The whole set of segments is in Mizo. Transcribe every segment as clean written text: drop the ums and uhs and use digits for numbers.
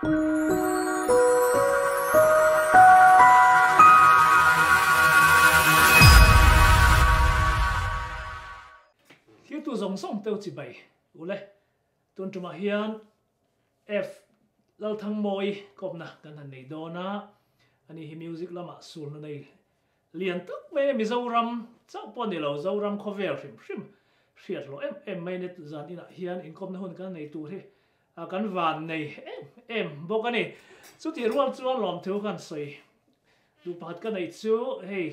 Thiltu zawng zawng teu chibai ule. Tun tumah hian F. Lalthangmawi kawpna kan han nei dawn a, ani hi music lamah sulna nei lian tak mai a ni. Mizoram chauh pawh ni lo, Zoram khawvel hrim hrim hriat hlawh em em mai a ni. Zan inah hian inkawpna hun kan nei tur hi kan van nei em em bawk a ni. Chutih rual chuan lawmthu kan sawi duh pakhat ka neih chu hei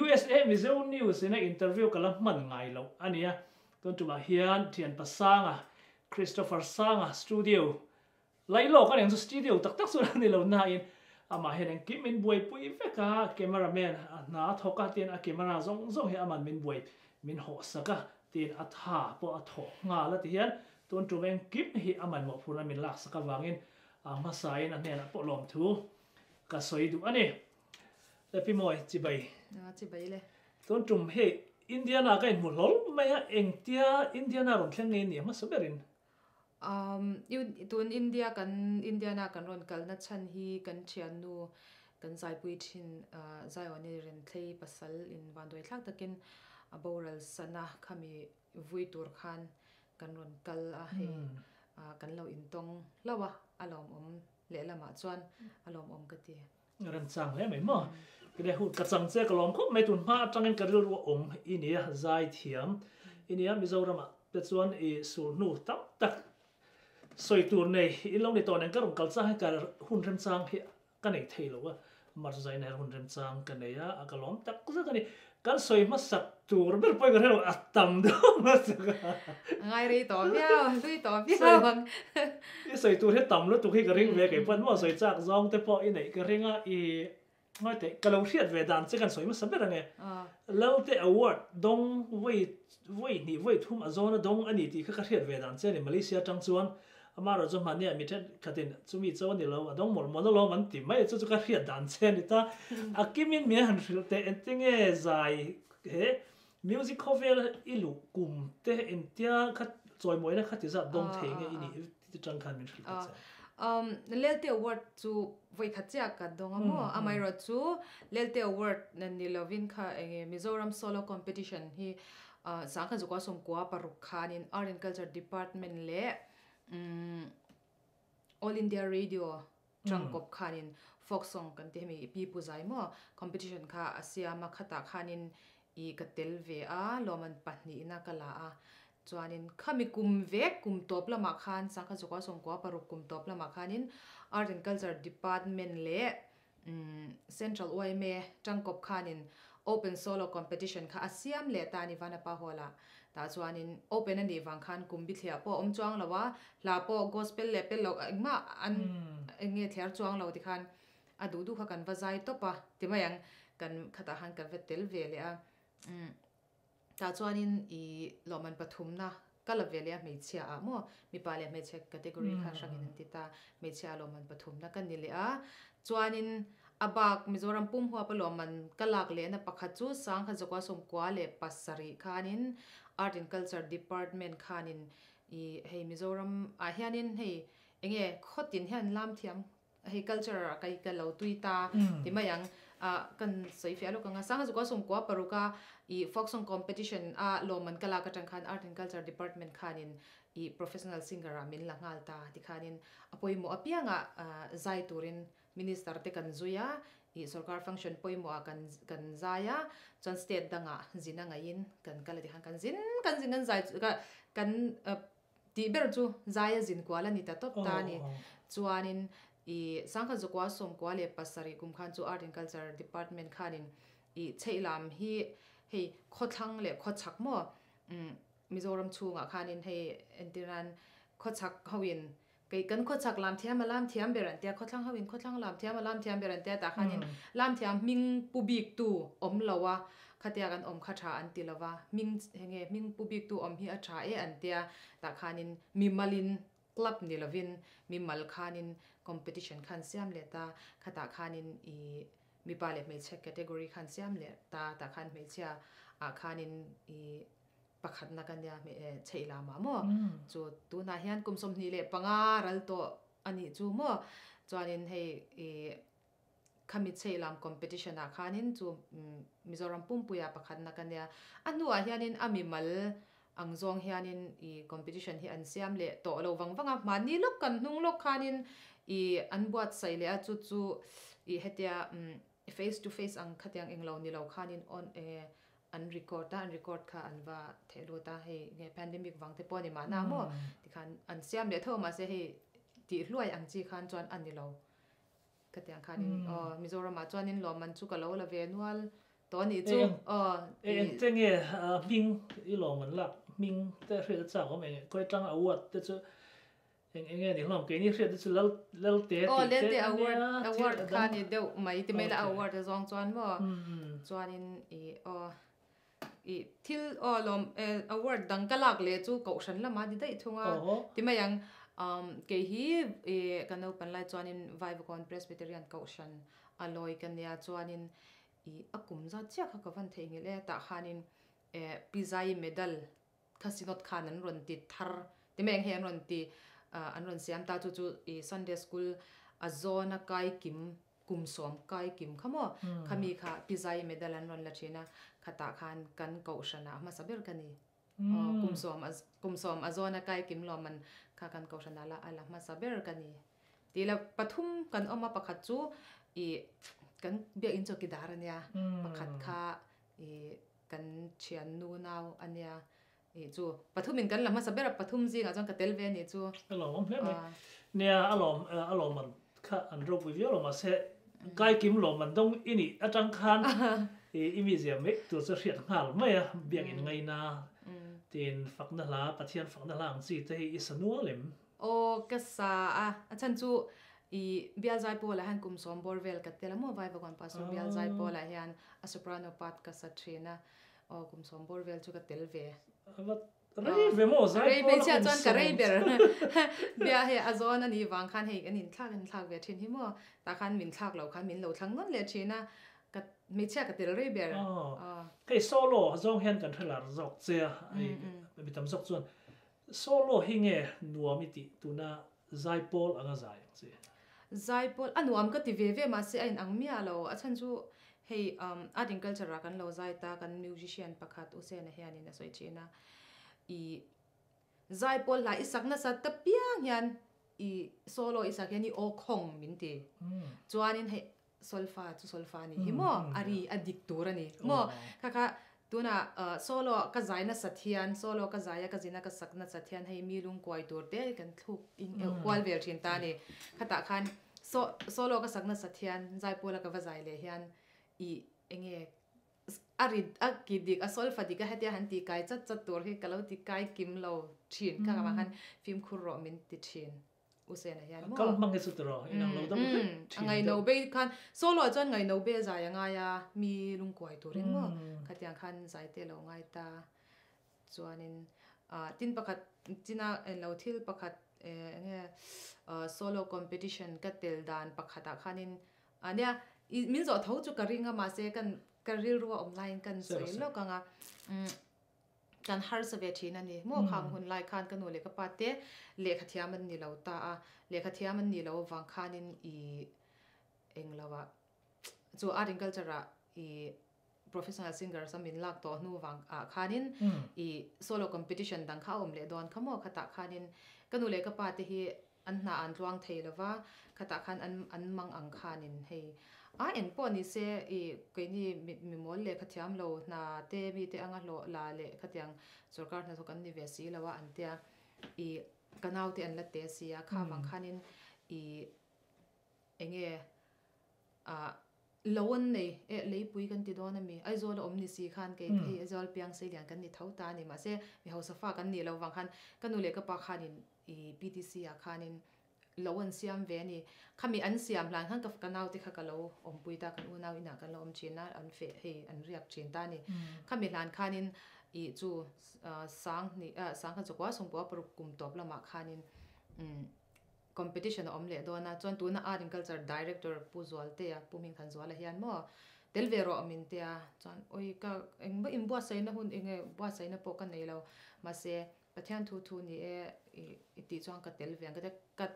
USA Mizo News ina interview ka la hman ngai loh a nia. Tun tumah hian thianpa Sanga, Christopher Sanga studio laih lawk a ni ang chu, studio tak tak chu a ni lo nain amah hian engkim min buaipui vek a, camera man a hna a thawk a tiin a camera zawng zawng hi aman min buai min hawhsak a tiin a tha pawh a thawh nghal a ti hian tun tum engkim hi a manmawhphurna min laksak avangin a hmasain a hnenah pawh lawmthu ka sawi duh a ni. Le Pi Mawi, chibai. A, chibai le. Tun tum hei Indiana ka inhmu hlawl mai a, engtia Indiana rawn thleng nge ni a hmasa berin? Um, tun India kan Indiana kan rawn kalna chhan hi kan thiannu kan zaipui thin Zaiawni Renthlei pasal in vanduai thlak takin a boral sana khami vui tur khan kan rawn kal a, hei kan lo intawng hlauh a, a lawmawm lehlamah chuan a lawmawm ka ti. Remchang hle mai maw. Kile hu ka chang che ka lawm khawp mai tun hma atangin ka rilru a awm i nia zai thiam i nia Mizoram ah te chuan i sulhnu tam tak sawi tur nei in lo ni tawh nen ka rawn kal chang hi ka hun remchang hi ka nei thei lo a March zaina hian hun remchang ka nei a ka lawm tak zet a ni. Kan sawi hmasak tur ber pawhin ka hre lo, a tam deuh hmasak a. A ngai rei tawh viau, a hlui tawh viau ang. I sawi tur hi tam lutuk hi ka ring ve, kei pawh maw sawi chak zawng te pawh i neih ka ring a, i ngawi teh ka lo hriat ve dan che kan sawi hmasa ber ange. Lalte award dawng vawi vawi hnih vawi thum a zawn a dawng a ni tih kha ka hriat ve dan che a ni Malaysia atang chuan. Amaherawh chu hmahniah mi thenkhatin chumi cho a ni lo, a dawng mawlh mawlh alawm an ti mai a, chu chu ka hriat dan che a ni ta. A kimin min han hrilh teh engtinge zai he music khawvel i luh kum te engtia kha chawimawina kha ti zat dawng thei nge i nih ti tang khan min hrilh ta che. Lelte Award chu vawikhat chiah ka dawng a maw? Amaherawh chu Lelte Award ni lovin kha enge Mizoram Solo Competition hi Sangkhat Zukua Sawmkua paruk khanin Art and Culture Department leh All India Radio tangkawp khanin folk song kan ti hemi Pi Pu Zai maw competition kha a siam a, khatah khanin i ka tel ve a, lawmman pahnihna ka la a. Chuanin khami kum vek kum tawp lamah khan Sangkhat Zukua Sawmkua paruk kum tawp lamah khanin Art and Culture Department leh Central yma tangkawp khanin Open Solo Competition kha a siam leh ta a ni Vanapa Hall-ah. Tah chuanin Open a nih vang khan kum bithliah pawh a awm chuang lo a, hla pawh Gospel leh pel loh engmah an eng nge thliar chuang lo tikhan a duh duh kha kan va zai tawp a ti mai ang, kan khatah khan kan va tel ve leh a. Tah chuanin i lawmman pathumna ka la ve leh a hmeichhia ah maw mipa leh hmeichhe category kha hrangin an ti ta, hmeichhia ah lawmman pathumna ka ni leh a, chuanin a bak Mizoram pum huapa lawmman ka lak lehna pakhat chu Sangkhat Zakua Sawmkua leh pasarih khanin Art and Culture Department khanin i hei Mizoram ah hianin hei enge khawtin hian lam thiam Hei culture ah kai ka lo tui ta ti mai ang. Ah kan sawi fiah lawk ang a. Sanga Zukua Sawmkua paruk a i folk song competition a lawmman ka lak atang khan Art and Culture Department khanin i professional singer ah min la nghal ta ti khanin a pawimawh apianga zai turin minister te kan zui a, i sorkar function pawimawh ah kan kan zai a, chuan state dangah zin a ngaihin kan kal a ti khan kan zin kan zin kan zai kan Tih ber chu Zaia zin kual a ni ta tawp ta a ni. Chuanin i Sangkhat Zakua Sawmkua leh pasarih kum khan chu Art and Culture Department khanin i chheihlam hi hei khawthlang leh khawchhak maw Mizoram chhungah khanin hei entir nan khawchhak hoin kei kan khawchhak lam thiam a lam thiam ber an tia khawthlang hoin khawthlang lam thiam a lam thiam ber an tia tah khanin lam thiam hming pu bik tu awm lo a Khatia kan awm kha tha an ti lova, hming henge hming pu bik tu awm hi a tha e an tia, tah khanin mimalin club ni lovin mimal khanin competition khan siam leh ta, khatah khanin i mipa leh hmeichhe category khan siam leh ta, tah khan hmeichhia ah khanin i pakhatna ka nia chheih lamah maw chu tunah hian kum 25 ral tawh. anih chu maw chuanin hei ih khami chheih lam competition ah khanin chu Mizoram pumpuia pakhatna ka nia a hnuah hianin a mimal ang zawng hianin ih competition hi an siam leh tawh lo vang vang a mahni lawk kan hnung lawk khanin ih an buatsaih leh a chu chu ih hetia face to face ang khatiang englo ni lo khanin on enge an record a an record kha an va theh lut a hei nge pandemic vang te pawh a ni mahna maw tikhan an siam leh tho a mahse hei tih hluai ang chi khan chuan a ni lo ka tiang khanin aw Mizoram ah chuanin lawmman chu ka lo la ve nual tawh a nih chu aw eng eng te nge hming i lawmman lak hming te hriat a chak awm eng khawi tang award te chu Eng eng nge ni hlawm? Keini hriat te chu Lal Lalte tih te Lelte award award kha ni deuh mai ti mai la award a zawng chuan maw chuanin i aw i thil aw lawm award dang ka lak leh chu kohhran lamah ni daih thung a ti mai ang kei hi i ka naupan lai chuanin Vaivakawn Presbyterian kohhran a lawi ka nia chuanin i a kum zat chiah kha ka van theihnghilh e tah khanin Pizai medal kha synod khan an rawn ti thar ti mai ang hei an rawn ti an rawn siam ta chu chu i Sunday school a zawna kai kim kum sawm kai kim kha maw khami kha pizai medal an rawn la thin a khatah khan kan kohhran ah hmasa ber ka ni kum sawm kum sawm a zawna kai kim lawm an kha kan kohhran ah la a la hmasa ber ka ni tih la pathum kan awm a pakhat chu i kan biakinn chawkidar ania pakhat kha i Kan thian nu nau a nia ih chu pathumin kan la hmasa ber a, pathum zingah chuan ka tel ve a nih chu. A lawmawm hle mai. Nia a lawm a lawmman kha an ropui viau lo mahse kaikim lawmman dawng i nih atang khan i mizia mek tur chu hriat nghal mai a, biakinn ngaina tiin fakna hla Pathian fakna hla ang chi te hi i sa nual em? Aw ka sa a, a chhan chu i bial zai pawlah hian kum sawm bawr vel ka tel a maw Vaivakawn Pastor bial zai pawlah hian a soprano part ka sa thin a, aw kum sawm bawr vel chu ka tel ve. A va rei ve maw zai pawla kum sawm. Chuan ka rei ber bia hei a zawn a nih vang khan hei kan inthlak inthlak ve thin hi maw tah khan min thlak lo khan min lo thlang nawn leh thin a, ka hmeichhia ka tel rei ber. Hei solo zawng hian kan hre lar zawk che a, mi tam zawk chuan Solo hi nge nuam i tih tuna zaipawl anga zai ang che? Zaipawl a nuam ka ti ve ve mahse a inang miah lo. A chhan chu hei art and culture ah kan lo zai ta kan musician pakhat U Sena hianin a sawi thin a, i zaipawl hla i sak nasa ta piang hian i solo i sak hian i aw khawng min ti. Chuanin hei Solfa chu solfa a nih hi maw? A ri a dik tur a ni maw? Kha kha tunah solo ka zai nasat hian solo ka zai a ka zin a ka sak nasat hian hei mi lungkuai tur te kan thluk ing euh kual vel thin ta a ni. Khatah khan solo ka sak nasat hian zaipawl a ka va zai leh hian ih enge a ri a ki dik a solfa dik a hetia han tih kai chat chat tur hi ka lo ti kai kim lo thin. Kha vang khan fimkhur rawh min ti thin. U Sena hian maw? Kal hmang hi chu tiraw inang lo deuh hlek thin. A ngaino bei khan solo ah chuan ngaino be zai a ngai a mi lungkuai turin maw khatiang khan zai te lo ngai ta chuanin tin pakhat china englo thil pakhat enge solo competition ka tel dan pakhat ah khanin nia min zawh tho chu ka ring a mahse kan ka rilru a awm laiin kan sawi lawk ang a. Kan harsa ve thin a ni. Maw khang hun lai khan ka nu leh ka pa te lehkha thiam an ni lo ta a, lehkha thiam an nih loh avang khanin i englo ah chu art and culture ah i professional singers a min lak tawh hnu vang ah khanin i solo competition dang kha a awm leh dawn kha maw khatah khanin ka nu leh ka pa te hi An hna an tluang thei lo va, khatah khan an an mang ang khanin hei a eng pawh ni se i keini mi mawl leh khathiam lo hna te mi te anga hlawh la leh khatiang sorkar hnathawk an ni ve si lo a an tia i ka naute an la te si a kha vang khanin i enge ah lo an nei eh leipui kan ti dawn ami Aizawl a awm ni si khan kei hei Aizawl piang seilian kan ni tho ta a ni mahse mi hausa fa kan nih loh vang khan ka nu leh ka pa khanin I PTC ah khanin lo an siam ve a ni. Khami an siam hlan khan ka naute kha ka lo awmpui ta, kan unau inah kan lo awm thin a, an feh hei an riak thin ta a ni. Khami hlan khanin i chu sang hnih sang khan chukua sawngkua paruk kum tawp lamah khanin competition a awm leh dawn a, chuan tuna Art and Culture Director Pu Zualtea, Pu Hmingthanzuala hian maw tel ve rawh min tia, chuan awi ka engmah inbuatsaihna hun enge buatsaihna pawh ka nei lo, mahse Pathian thu thu ni e i tih chuan ka tel ve ang ka tia ka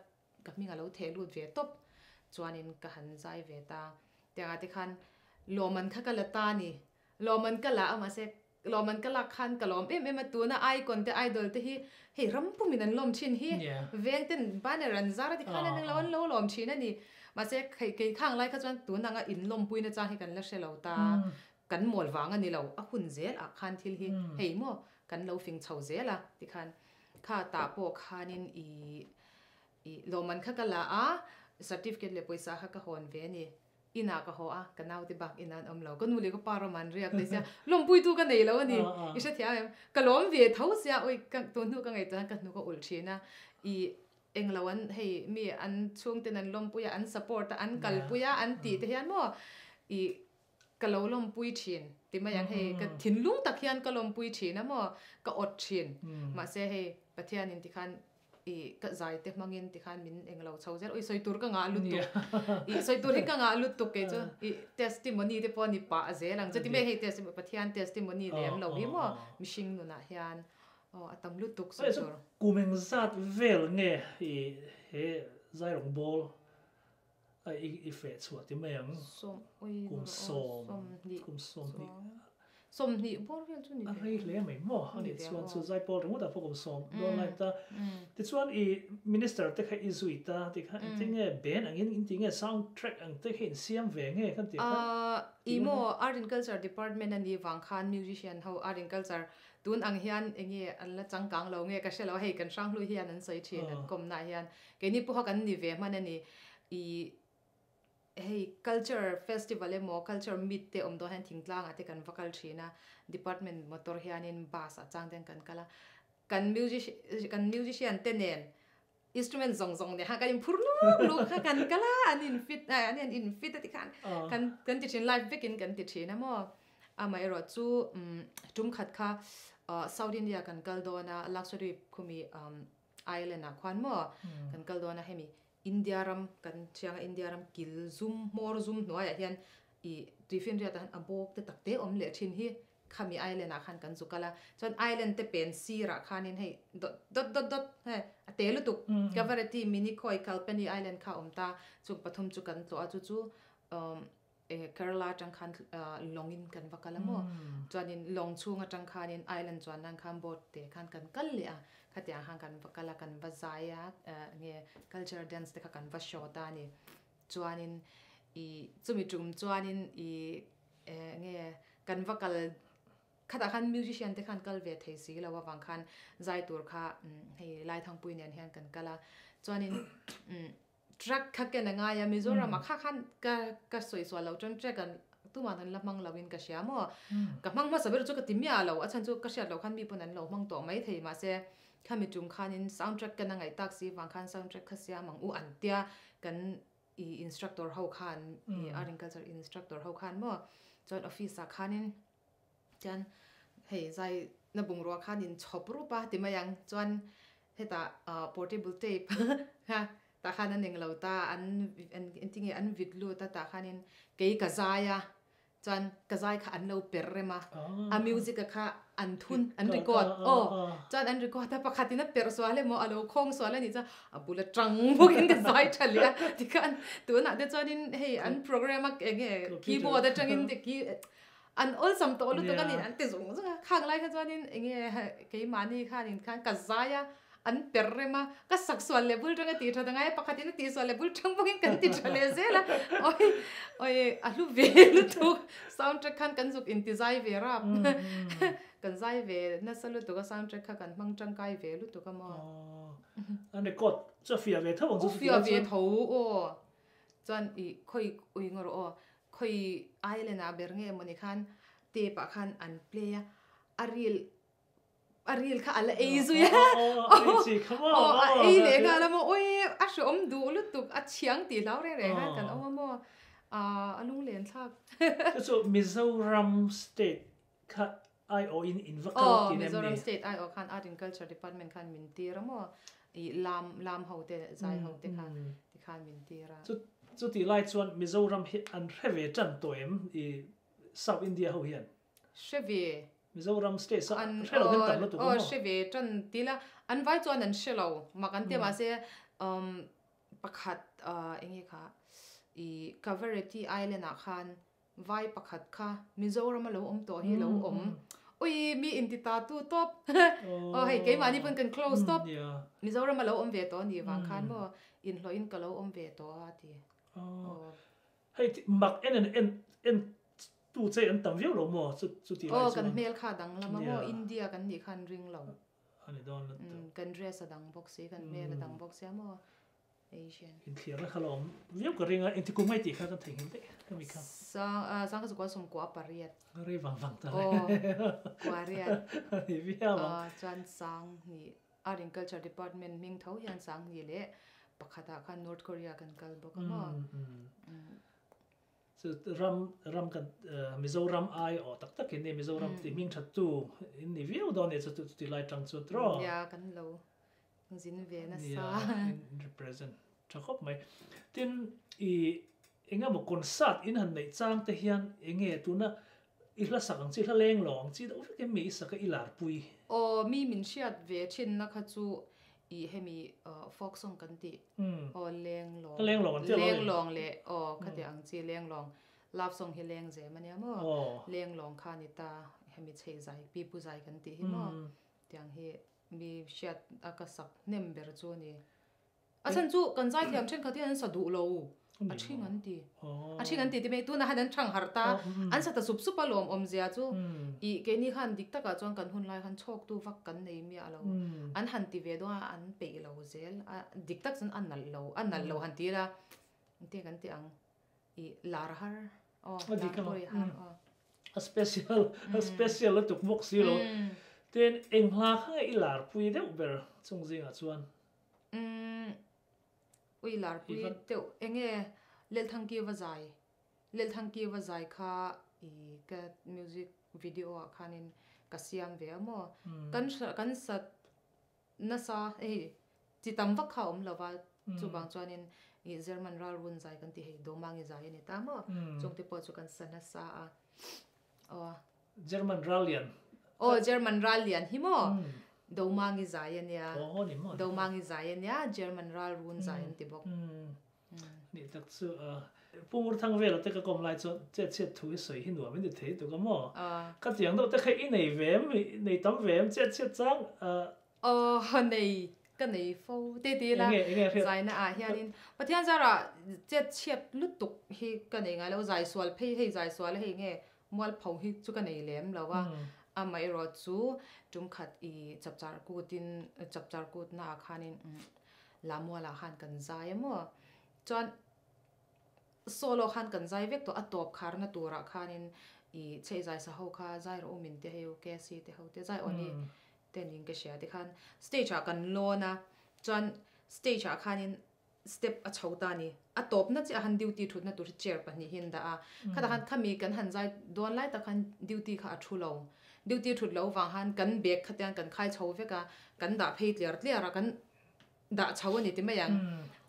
ka hming a lo theh lut ve tawp chuanin ka han zai ve ta tiangah te khan lawmman kha ka la ta a ni lawmman ka la a mahse lawmman ka lak khan ka lawm em em a tuna icon te idol te hi hei ram pumin an lawm thin hi veng ten banner an zar a ti khan an englo an lo lawm thin a ni mahse kei kei khang lai kha chuan tun anga in lawmpui na chang hi kan la hre lo ta kan mawl vang a ni lo a hun zel ah khan thil hi hei maw kan lo fing chho zel a tikhan kha tah pawh khanin ih ih lawmman kha ka la a certificate leh pawisa kha ka hawn ve a ni. Inah ka haw a, ka naute bak inah an awm lo. Ka nu leh ka pa ram an riak leh sia, lawmpuitu ka nei lo a ni. I hrethiam em? Ka lawm ve tho sia, ui ka tun hnu ka ngaihtuah hian ka hnu ka ulh thin a. I englo an hei mi an chhungten an lawmpui a, an support a, an kalpui a, an tih te hian maw i ka lo lawmpui thin ti mai ang hei ka thinlung tak hian ka lawmpui thin a maw ka awt thin. Mahse hei Pathianin tikhan I ka zai te hmangin tikhan min englo chho zel ui sawi tur ka ngah lutuk i sawi tur hi ka ngah lutuk kei chu i testimony te pawh ni pah zel ang chuti mai hei testimony Pathian testimony lem lo hi maw mihring nunah hian aw a tam lutuk sawi tur. Kum engzat vel nge i he zai rawng bawl a i feh chhuah ti mai ang. Sawm ui kum sawm kum 20. 20 bawr vel chu ni ve. A rei hle mai maw a nih chuan chu zai pawl ringawt ah pawh kum 10 dawn lai ta. Tichuan i minister te kha i zui ta ti kha engtin nge band angin in ti nge sound track ang te kha in siam ve nge khan ti kha. I maw Art and Culture Department a nih vang khan musician ho Art and Culture tun ang hian enge an la changkang lo nge ka hre lo hei kan Hranghlui hian an sawi thin an kawmna ah hian Keini pawha kan ni ve hman a ni. I hei culture festival emaw culture meet te awm dawn hian thingtlangah te kan va kal thin a, department motor hianin bus ah chang ten kan kal a, kan music kan musician te nen instrument zawng zawng nen khan kan inphur luk luk kha kan kal a, an in fit an in fit a tikhan kan kan ti thin live vekin kan ti thin a maw. Amaherawh chu tum khat kha South India kan kal dawn a, Lakshadweep khumi Island ah khuan maw kan kal dawn a hemi India ram kan thiang a India ram kil zum hmawr zum hnuaiah hian ih tuifinriat ah hian a bawk te tak te awm leh thin hi khami island ah khan kan zu kal a chuan island te pen sir ah khanin hei dot dot dot dot hei a te lutuk Kavaratti Minicoy Kalpeni island kha a awm ta chung pathum chu kan tlawh a chu chu umm Kerala atang khan lawng in kan va kal a maw chuanin lawng chhung atang khanin island chuan nan khan boat te khan kan kal leh a khatiang khan kan va kal a kan va zai a nge culture dance te kha kan va show ta a ni chuanin ih chumi tum chuanin ih nge kan va kal khatah khan musician te khan kal ve thei si lo avang khan zai tur kha hei Laithangpui nen hian kan kal a chuanin Truck kha ken a ngai a, Mizoram ah kha khan ka ka sawi sual loh chuan truck an tumah an la hmang lo in ka hria maw. Ka hmang hmasa ber chu ka ti miah lo, a chhan chu ka hriat loh khan mi pawn an lo hmang tawh mai thei mahse khami tum khanin sound track ken a ngaih tak si vang khan sound track kha siam ang u an tia kan i instructor ho khan i art and culture instructor ho khan maw chuan office ah khanin Chuan hei zai na bungrua khan in chhawp rup a ti mai ang chuan hetah portable tape kha tah khan an englo ta an engtinge an vit lut a tah khanin kei ka zai a chuan ka zai kha an lo per rem a a music a kha an thun an record aw chuan an record a pakhatin a perh sual emaw a lo khawng sual a nih chuan a bula tang bawkin ka zai tha leh a tikhan tunah te chuanin hei an program a enge keyboard atangin te key An awlsam tawh lutuk a ni, an ti zung zung a. Khang lai kha chuanin enge keimahni khanin khan ka zai a, an per rem a, ka sak sual leh bul tang a tih that a ngai a, pakhatin a tih sual leh bul tang bawkin kan ti tha leh zel a. Awi awi a hlu ve lutuk, sound track khan kan zuk inti zai ve rap, kan zai ve nasa lutuk a, sound track kha kan hmang tangkai ve lutuk a maw. An record chu a fiah ve tho ang chu. A fiah ve tho aw, chuan i khawi ui ngaw rawh aw, Khawi island ah ber nge mawni khan tape ah khan an play a, a reel a reel kha a la ei zui a, aw a ei leh nghal a maw, awi a hreawm duh lutuk a chhiang tih hlau reng reng khan kan awm a maw, a lunglen thlak. Chu chu Mizoram state kha aiawh in in va kal tih em ni? Aw Mizoram state aiawh khan Art and Culture Department khan min tir a maw, i lam lam ho te zai ho te kha ti khan min tir a. Chu chutih lai chuan Mizoram hi an hre ve tan tawh em i South India ho hian? Hre ve. Mizoram state sa hre lo hian tam lutuk a maw? Aw hre ve tan ti la, an vai chuan an hre lo mak an ti a mahse. Pakhat enge kha i Kavaretti Island ah khan vai pakhat kha Mizoram a lo awm tawh hi lo awm. Ui mi inti ta tu tawp. Aw hei keimahni pawn kan close tawp. Mizoram a lo awm ve tawh a nih vang khan maw inhlawhin ka lo awm ve tawh a ti. Aw hei mak en en en en tu che an tam viau lo maw chu chu tih lai chuan. Aw kan hmel kha dang lam a maw India kan nih khan ring lo. A ni dawn lutuk. Kan dress a dang bawk si, kan hmel a dang bawk sia maw Asian. Inthliarna kha la awm viau ka ring a, engti kum ngai tih kha kan theihnghilh daih ka mi kha. Sang ah sang ka chu kua sawm kua pariat. Rei vang vang ta le. Aw kua riat. A ni viau ang. Aw chuan sang hnih Art and Culture Department hming tho hian sang hnih leh pakhat ah khan North Korea kan kal bawk a maw. Chu ram ram kan Mizoram ai aw tak tak in ni Mizoram ti hming that tu in ni viau dawn ni chu chu ti lai tang chu tiraw. Nia kan lo zin ve nasa. Nia in represent tha khawp mai. Tin i engemaw concert in han neih chang te hian enge tuna i hla sak ang chi hla leng lo ang chi deuh vek em mi i sak a i lar pui. Aw mi min hriat ve thin na kha chu I hemi folk song kan tih aw lenglawng lenglawng leh aw khati ang chi lenglawng love song hi leng zem ania maw lenglawng kha ni ta hemi chheih zai pipu zai kan tih hi maw tiang hi mi hriat a ka sak hnem ber chu a ni. A chhan chu kan zaithiam thenkhat hian an sa duh lo. A thing an ti. A thing an ti ti mai tunah khan an thang harh ta. An sa ta sup sup a lawm awmzia chu ih keini khan dik takah chuan kan hun lai khan chhawktu vak kan nei miah lo. An han ti ve dawn a an peih lo zel a dik tak chuan a nalh lo a nalh lo han ti ila engtin kan ti ang ih lar har aw lar pawh i har aw. A special a special lutuk bawk si lo. Tin eng hla kha nge i lar pui deuh ber chung zingah chuan. Umm ui larpui deuh enge Lelthangkiva zai Lelthangkiva zai kha i ka music video ah khanin ka siam ve a maw kan kan sa nasa hei chi tam vak kha a awm lova chuvang chuanin i German ral run zai kan ti hei Domangi zai a ni ta maw chungte pawh chu kan sa nasa a aw. German ral lian. Aw German ral lian hi maw Domangi zai a nia. Aw ni maw. Domangi zai a nia German ral run zai an ti bawk. Nih tak chu Pu Ngurthang vela te ka kawm lai chuan chet chhiat thu i sawi hi nuam in ti thei tuk a maw. Ka tiang deuh te kha i nei ve em nei tam ve em chet chhiat chang. Aw nei ka nei fo te ti ila zaina ah hianin Pathian zarah chet chhiat lutuk hi ka nei ngai lo zai sual phei hei zai sual hei nge Mualpho hi chu ka nei lem lo a, amaherawh chu tumkhat i chapchar kutin chapchar kutna ah khanin Lamualah khan kan zai a maw? Chuan solo khan kan zai vek tawh a tawp kharna turah khanin i chheih zai sa ho kha zai rawh u min ti hei u KC te ho te zai awni te niin ka hria tikhan stage ah kan lawn a chuan stage ah khanin Step a chho ta a ni. A tawpna chiah han duty thutna tur hi chair pahnih hi an dah a. Khatah khan khami kan han zai dawn lai tak khan duty kha a thu lo. Duty thut lo vang khan kan bag kha te kan khai chho vek a, kan dah phei tliar tliar a, kan dah chho a ni ti mai ang.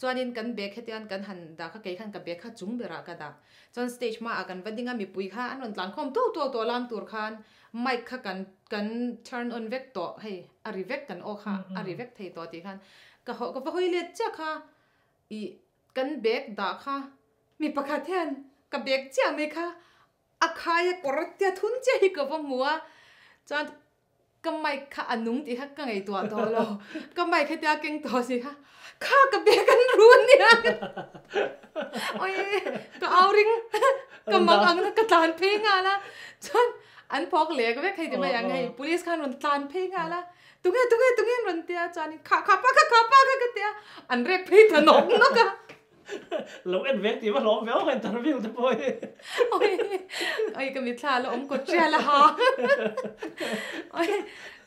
Chuanin kan bag hetiang kan han dah kha kei khan ka bag kha chung berah ka dah. Chuan stage hmaah kan va ding a, mipui kha an rawn tlan khawm tuau tuau tawh lam tur khan mic kha kan kan turn on vek tawh hei a ri vek kan aw kha a ri vek thei tawh tih khan ka haw ka va hawi let chiah kha ih kan bag dah kha mi pakhat hian ka bag chiah mai kha a khai a kawr tia thun chiah hi ka va hmu a chuan Ka mic kha a nung tih kha ka ngaihtuah tawh lo. Ka mic hetia keng tawh si kha, kha ka bag an run nia. Oi, ka au ring, ka mang ang na ka tlan phei nghal a. Chuan an phawk lek vek hei ti mai ang hei, police khan rawn tlan phei nghal a. Tunge, tunge, tunge an rawn ti a, chuanin kha kha pa kha, kha pa kha ka ti a, an rek phei ta nawk nawk a. Lo en vek tih va hlawm ve awk interview te pawh hi. Oi oi ka mithla la awm kawt rial a ha. Oi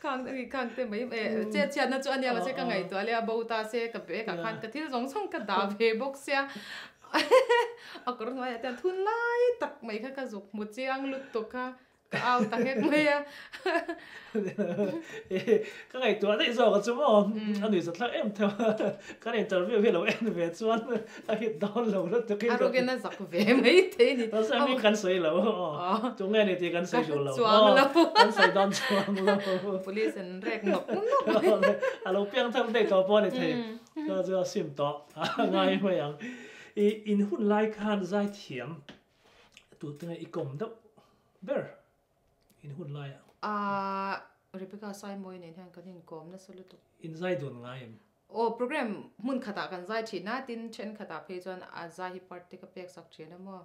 khang oi khang te mai e che chhiat na chu ania mahse ka ngaihtuah leh a bo ta se ka bag ah khan ka thil zawng zawng ka dah ve bawk sia. A kawr hnuaiah te hian thun lai tak mai kha ka zuk hmu chiang lutuk a. Ka au ta nghek mai a. Ka ngaihtuah daih zawk a chu maw? A nuih zathlak em theuh a. Kan interview hi lo en ve chuan a hit dawn lo lutuk in. A rukin a zak ve mai thei a ni. Mahse hming kan sawi lo aw. Tunge ni tih kan sawi duh lo. Chuang lo. Kan sawi dawn chuang lo. Police an rek nawk nawk. A lo piang thar daih tawh pawh a ni thei. Kha chu a sim tawh a ngai mai ang. I in hun lai khan zaithiam tute nge i kawm deuh ber in hun laiah? Ahh Rebecca Saimawi nen hian kan inkawm nasa lutuk. In zai dun ngai em? Aw program hmun khatah kan zai thin a, tin thenkhatah phei chuan a zai hi part te ka pek sak thin a maw?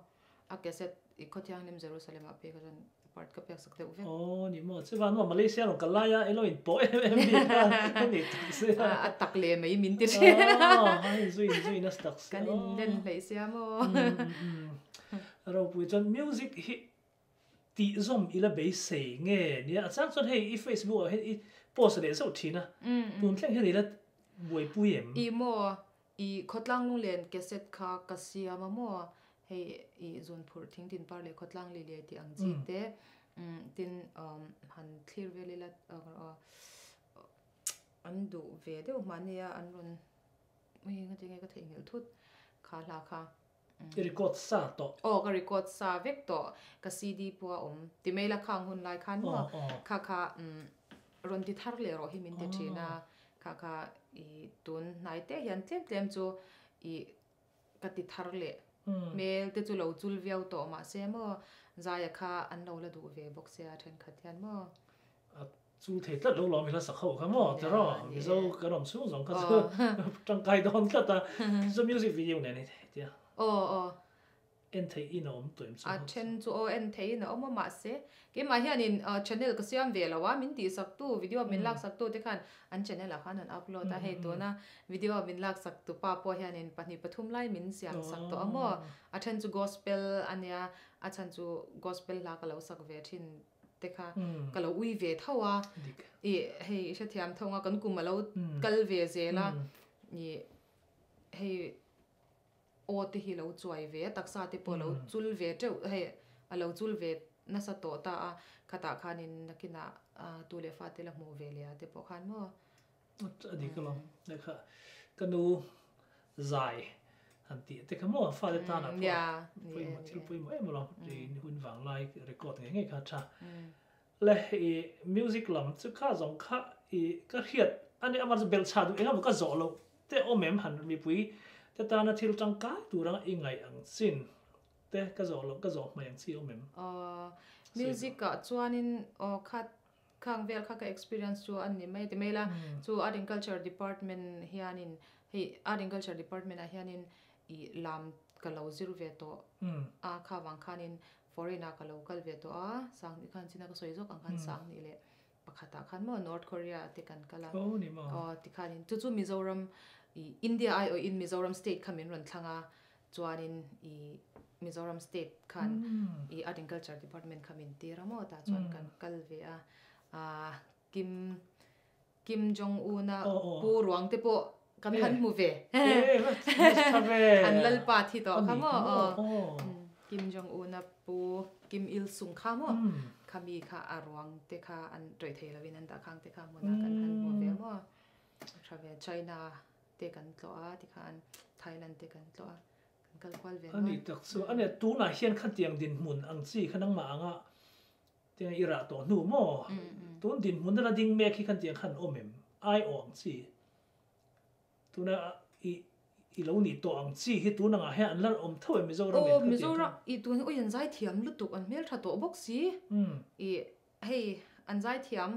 A cassette i Khawthianghlim Jerusalem ah phei kha chuan part ka pek sak deuh vek. Aw ni maw, chuvan maw Malaysia rawn kal lai a ilo in pawh em em bik a a ni tak si a. A tak leh mai min ti thin. Aw a in zui in zui nasa tak si Kan in len hleih sia maw. Ropui chuan music hi tih zawm ila beisei nge nia a chang chuan hei i Facebook ah hian i post leh zauh thin a tun thleng hian ila buaipui em? Ih maw I khawtlang lunglen cassette kha ka siam a maw? Hei i zun phurh thing tin par leh khawtlang li liai tih ang chi te tin han thlir vel ila an duh ve deuh mahnia an rawn hei nga tinge ka theihnghilh thut kha hla kha. I record sa tawh. Aw ka record sa vek tawh ka CD pawh a awm ti mai la khang hun lai khan maw kha kha rawn ti thar leh rawh hi min ti thin a Kha kha i tun hnai te hian tlem tlem chu i ka ti thar leh hmel te chu lo chul viau tawh mahse maw Zaia kha an lo la duh ve bawk sia thenkhat hian maw. A chul thei tlat lo lawm i hla sak ho kha maw tiraw Mizo kan awm chhung zawng kha chu tangkai dawn tlat a chu music video nen i tia. Aw aw. En theih in a awm tawh em chu? A then chu aw en theih in a awm a mahse keimah hianin channel ka siam ve lo a min tihsak tu video min laksak tu te khan an channel ah khan an upload a hei tuna video min laksak tu pa pawh hianin pahnih pathum lai min siam sak tawh a maw a then chu gospel a nia a chhan chu gospel hla ka lo sak ve thin te kha ka lo ui ve tho a ih hei hrethiam tho ang a kan kum a lo kal ve zel a ih hei Aw te hi lo chuai ve a, taksa te pawh a lo chul ve teuh hei a lo chul ve nasa tawh ta a, khatah khanin nakinah tu leh fa te la hmuh ve leh ah te pawh khan maw. A dik alawm, lehkha ka nu zai han tih te kha maw fa te tanah pawh pawimawh thil pawimawh em alawm hun vanglai record ngei ngei kha a tha. Le i music lam chu kha zawng kha i ka hriat a ni amah chu belh chhah duh eng emaw ka zawh loh te awm em han mipui te tana thil tangkai tur anga i ngaih ang chin te ka zawh loh ka zawh hmai ang chi awm em? Aw music ah chuanin aw kha khang vel kha ka experience chu a ni mai ti mai la chu art and culture department hianin hei art and culture department ah hianin i lam ka lo zir ve tawh a kha vang khanin Foreign ah ka lo kal ve tawh a, Sangni khan china ka sawi zawk ang khan Sangni leh pakhat ah khan maw North Korea te kan kal a. Oh ni maw. Aw tikhanin chu chu Mizoram i India ai awih in Mizoram state kha min rawn thlang a, chuanin i Mizoram state khan i Art and Culture department kha min tir a maw tah chuan kan kal ve a, ah Kim Kim Jong Un a pu ruang te pawh kan han hmu ve. An lalpa thi tawh kha maw? Kim Jong Un a pu Kim Il Sung kha maw? Kha mi kha a ruang te kha an tawih thei lovin an dah khang te kha hmunah kan han hmu ve maw? Tha ve China te kan tlawh a tikhan Thailand te kan tlawh a kan kal kual ve nual. A ni tak chu a nia tunah hian khatiang dinhmun ang chi kha nangmah anga Tiang i rah tawh hnu maw? Tun dinhmun a la ding mek hi khan tiang khan awm em? Ai awh ang chi. Tuna i i lo nih tawh ang chi hi tun angah hian an la awm tho em Mizoram en kha tiang khan? I tun hi ui an zaithiam lutuk an hmeltha tawh bawk si. I hei an zaithiam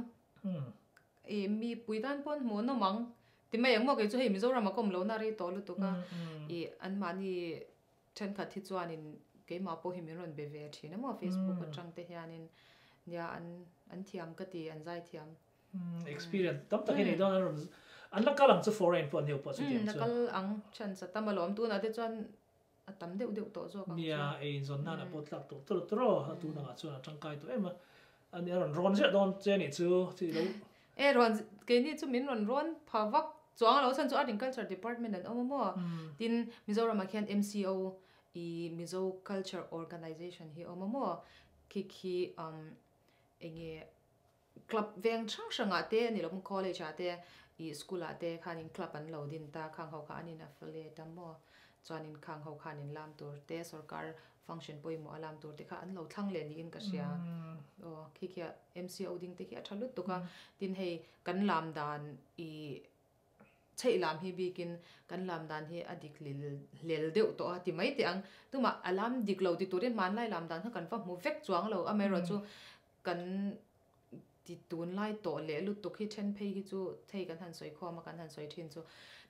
i mi pui tan pawn hmuh an awm ang. Ti mai ang maw kei chu hei Mizoram a ka awm lohna rei tawh lutuk a. I anmahni Thenkhat hi chuanin keimah pawh hi min rawn be ve thin a maw Facebook atang te hianin nia an an thiam ka ti an zai thiam. Experience tam tak hi nei dawn an rawn an la kal ang chu foreign pawh an heu pawh chutiang chu. La kal ang chance a tam alawm tunah te chuan a tam deuh deuh tawh zawk ang chu. Nia ei inzawn nan a pawh tlak tawh tawrh tawrh a tun angah chuan a tangkai tawh em a ani a rawn rawn ziah dawn che anih chu chi lo. E rawn keini chu min rawn rawn pha vak chuang alo chhan chu Art and Culture Department an awm a maw tin Mizoramah khian MCO i Mizo Culture Organization hi a awm a maw khi khi umm enge club veng hrang hrangah te ani lo college ah te ih school ah te khanin club an lo din ta khang ho kha an in affiliate a maw chuanin khang ho khan in lam tur te sorkar function pawimawh a lam tur te kha an lo thlang leh niin ka hria. Aw khi khi a MCO ding te khi a tha lutuk a, tin hei kan lam dan i Chheih lam hi bikin kan lam dan hi a dik hlel deuh tawh a ti mai teh ang. Tumah a lam dik lo ti turin hmanlai lam dan kha kan va hmu vek chuang lo. Amaherawhchu kan ti tunlai tawh leh lutuk hi then phei hi chu hei kan han sawi khawm a kan han sawi thin chu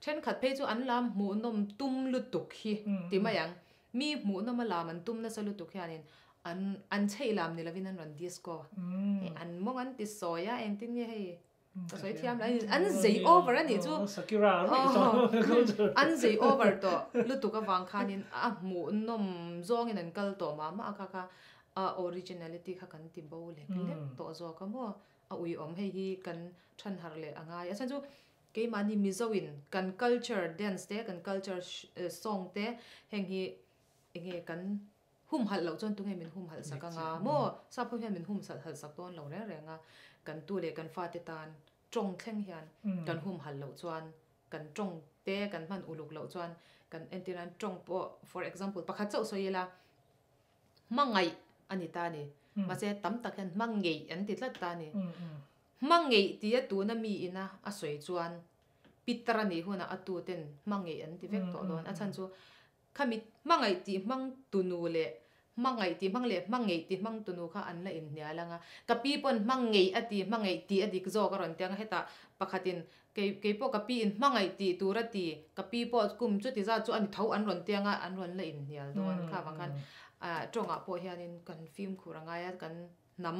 thenkhat phei chu an lam hmuhnawm tum lutuk hi ti mai ang. Mi hmuhnawm a lam an tum nasa lutuk hianin an an chheih lam ni lovin an rawn disco hei an mawng an ti sawi a engtin nge hei ka sawi thiam lo an zei over a nih chu an zei over tawh lutuk avang khanin a hmuhnawm zawngin an kal tawh mah mah a kha kha a originality kha kan ti bo lek lek tawh zawk a maw a uiawm hei hi kan than harh leh a ngai a chhan chu keimahni Mizo in kan culture dance te kan culture song te heng hi enge kan Humhalh loh chuan tunge min humhalh sak anga maw? Sap ho hian min humhalh sak dawn lo reng reng a, kan tu leh kan fate tan tawng thleng hian kan humhalh loh chuan kan tawng te kan hman uluk loh chuan kan entir nan tawng pawh for example pakhat chauh sawi ila hmangaih a ni ta a ni mahse tam tak hian hmangeih an ti tlat ta a ni. Hmangeih tia tuna mi ina a sawi chuan pitar a nih hunah a tu ten hmangeih an ti vek tawh dawn a chhan chu Khami hmangaih tih hmang tunu leh hmangaih tih hmang leh hmangeih tih hmang tunu kha an la inhnial ang a. Ka pi pawn hmangeih a ti, hmangeih tih a dik zawk a rawn ti ang a, hetah pakhatin kei kei pawh ka pi in hmangaih tih tur a ti, ka pi pawh kum chuti zat chu a ni tho an rawn ti ang a, an rawn la inhnial dawn. Kha vang khan tawngah pawh hianin kan fimkhur a ngai a, kan hnam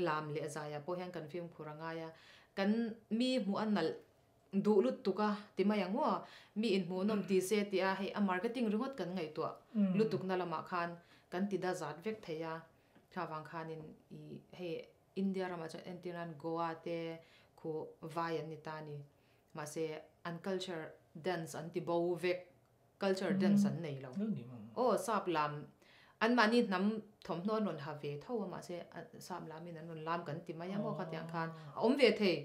lam leh zaiah pawh hian kan fimkhur a ngai a, kan mi hmuh a nalh Duh lutuk a ti mai ang aw, mi inhmuhnawm ti se tih a hei a marketing ringawt kan ngaihtuah lutuk na lamah khan kan ti da zat vek thei a, kha vang khanin ih hei India ramah chuan entir nan Goa te khu vai an ni ta a ni, mahse an culture dance an ti bo vek. Culture dance an nei lo. Aw sap lam anmahni hnam thawmhnaw an rawn ha ve tho a mahse sap lamin an rawn lam kan ti mai a maw khatiang khan a awm ve thei.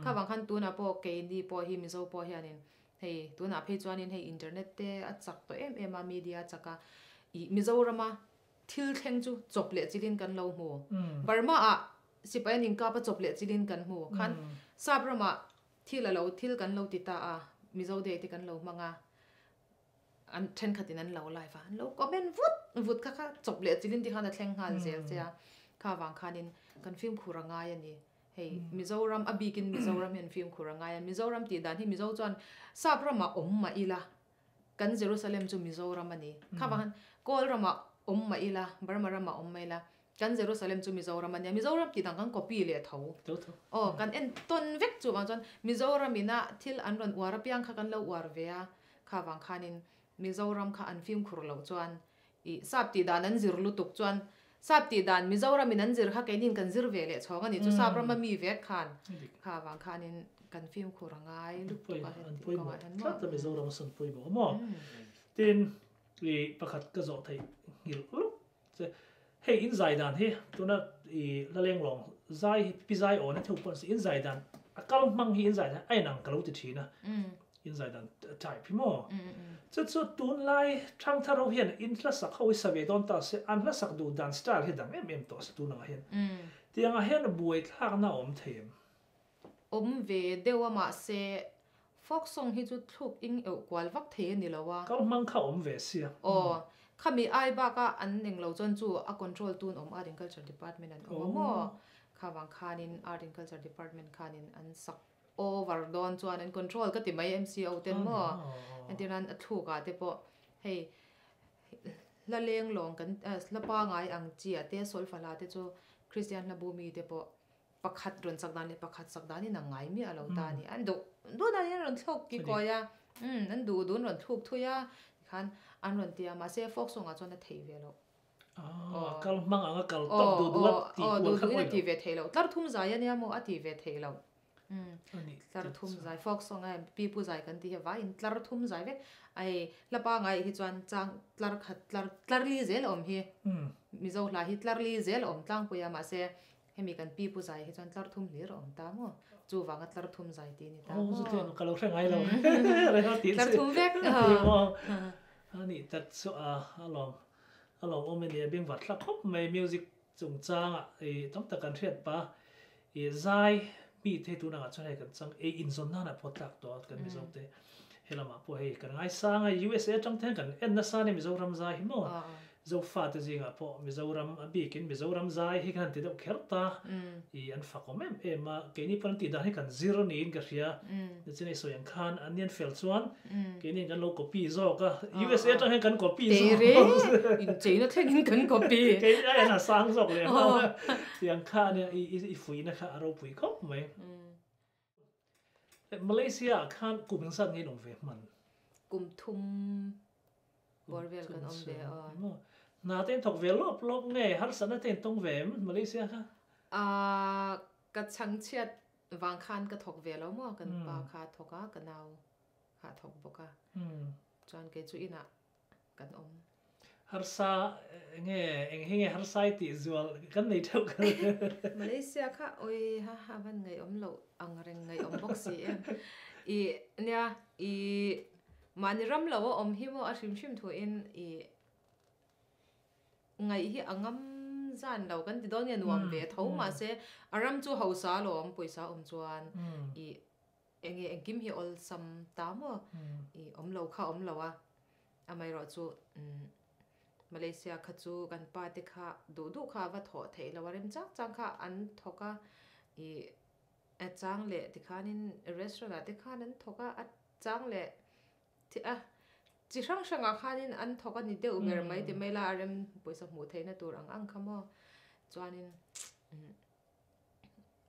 Kha vang khan tunah pawh keini pawh hi Mizo pawh hianin hei tunah phei chuanin hei internet te a chak tawh em em a media a chak a ih Mizorama thil thleng chu chawp leh chilin kan lo hmu. Burma ah sipai an inkap a chawp leh chilin kan hmu khan sap ramah Thil a lo thil kan lo ti ta a, Mizo Day te kan lo hmang a, an thenkhatin an lo live a, an lo comment vut vut kha kha chawp leh chilin tikhan a thleng nghal zel che a, kha vang khanin kan fimkhur a ngai a ni. Hei Mizoram a bikin Mizoram hian fimkhur a ngai a, Mizoram tih dan hi Mizo chuan sap ramah awm mah ila kan Jerusalem chu Mizoram a ni. Kha vang khan Kawl ramah awm mah ila, Burma ramah awm mah ila Kan Jerusalem chu Mizoram a nia, Mizoram tih dang kan copy leh tho. Aw, kan en tawn vek chu vang chuan Mizoram ina thil an rawn uar apiang kha kan lo uar ve a, kha vang khanin Mizoram kha an fimkhur loh chuan ih sap tih dan an zir lutuk chuan sap tih dan Mizoram in an zir kha keinin kan zir ve leh chhawng a ni chu sap rama mi vek khan kha vang khanin kan fimkhur a ngai lutuk a heti kawngah hian maw. Tlat a Mizoram a sawn pawimawh a maw? Tin, ih pakhat ka zawh theih nghilh lutuk Che, hei in zai dan hi tuna i Laleng lawng zai hi pi zai awn a theuh pawh an si, in zai dan a kal hmang hi in zai dan a inang ka lo ti thin a, in zai dan type hi maw. Chu chu tunlai thangthar ho hian in hla sak ho hi sa ve dawn ta se, an hla sak duh dan style hi dang em em tawh se tunangah hian. Tiangah hian buaithlakna a awm thei em? Awm ve deuh a mahse Folk song hi chu thluk ing euh kual vak thei a ni lo a. Kal hmang kha awm ve sia. Aw, khami ai bak a an eng lo chuan chu a control tun awm Art and Culture Department an awm a maw? Kha vang khanin Art and Culture Department khanin an sak over dawn chuan an control ka ti mai MCO ten maw? Entir nan a thluk ah te pawh hei hla leng lawng kan hla pangai ang chi ah te solfa hla te chu Christian hla bu mi te pawh Pakhat rawn sak dan leh pakhat sak dan in a ngai miah lo ta a ni. An duh duh dan in an rawn thluk ki kawi a, umm an duh duh an rawn thluk thui a tikhan an rawn ti a, mahse folk song ah chuan a theih ve loh. Aw kal hmang ang a kal tawp duh duh a tih kual kha pawi lo. Aw duh duh in a ti ve theih loh. Tlar thum zai a nia maw a ti ve theih loh. Umm tlar thum zai folk song a pi pu zai kan tih hi vaiin tlar thum zai vek ai hla pangai hi chuan chang tlar khat tlar tlar li zel a awm hi. Mizo hla hi tlar li zel a awm tlangpui a mahse Hemi kan pi pu zai hi chuan tlar thum hlir a awm ta maw? Chuvanga tlar thum zai tih a ni ta maw? Aw chutiang ka lo hre ngai lo. Tlar thum vek. A nih tak chu a lawm a lawm awm a nia beng vat thlak khawp mai music chungchangah i tam tak kan hriat pa i zai. Mi te tun angah chuan hei kan chang ei inzawn nanah pawh tlak tawh a kan Mizo te helamah pawh hei kan ngaisang a USA atang te hian kan en nasa a ni Mizoram zai hi maw Zofa te zingah pawh Mizoram a bikin Mizoram zai hi kan han ti deuh kher ta i an fak awm em em a keini pawh an tih dan hi kan zir niin ka hria nichin hei sawi ang khan an nian fel chuan keini kan lo copy zawk a USA atang hian kan copy zawk Tere incheina thlengin kan copy keini aiin a sang zawk leh nghal a tiang kha ania i i fuihna kha a ropui khawp mai Malaysia ah khan kum engzat nge in awm ve hman? Kum thum bawr vel kan awm ve aw. Hna te in thawk ve lawp lawp nge harsatna te in tawng ve em Malaysia kha? Ahh ka chhangchhiat vang khan ka thawk ve lo maw kan pa kha a thawk a ka nau kha a thawk bawk a chuan kei chu inah kan awm. Harsa nge eng hi nge harsa i tih zual kan nei theuh kha. Malaysia kha oi ha ha van ngaihawm loh ang reng ngaihawm bawk si em. I nia i mahni ram lo a awm hi maw a hrim hrim thuin i ngaih hi a ngam zan lo kan ti dawn nge nuam ve tho mahse a ram chu hausa alawm pawisa awm chuan i Enge engkim hi awlsam ta maw? I awm lo kha awm lo a, amaherawh chu Malaysia kha chu kan pa te kha duh duh kha a va thawh theih lo a, rem chang chang kha an thawk a, i a chang leh tikhanin restaurant ah te khan an thawk a, a chang leh a chi hrang hrang ah khanin an thawk a ni deuh ber mai ti mai la a rem pawisa hmuh theihna tur ang ang kha maw chuanin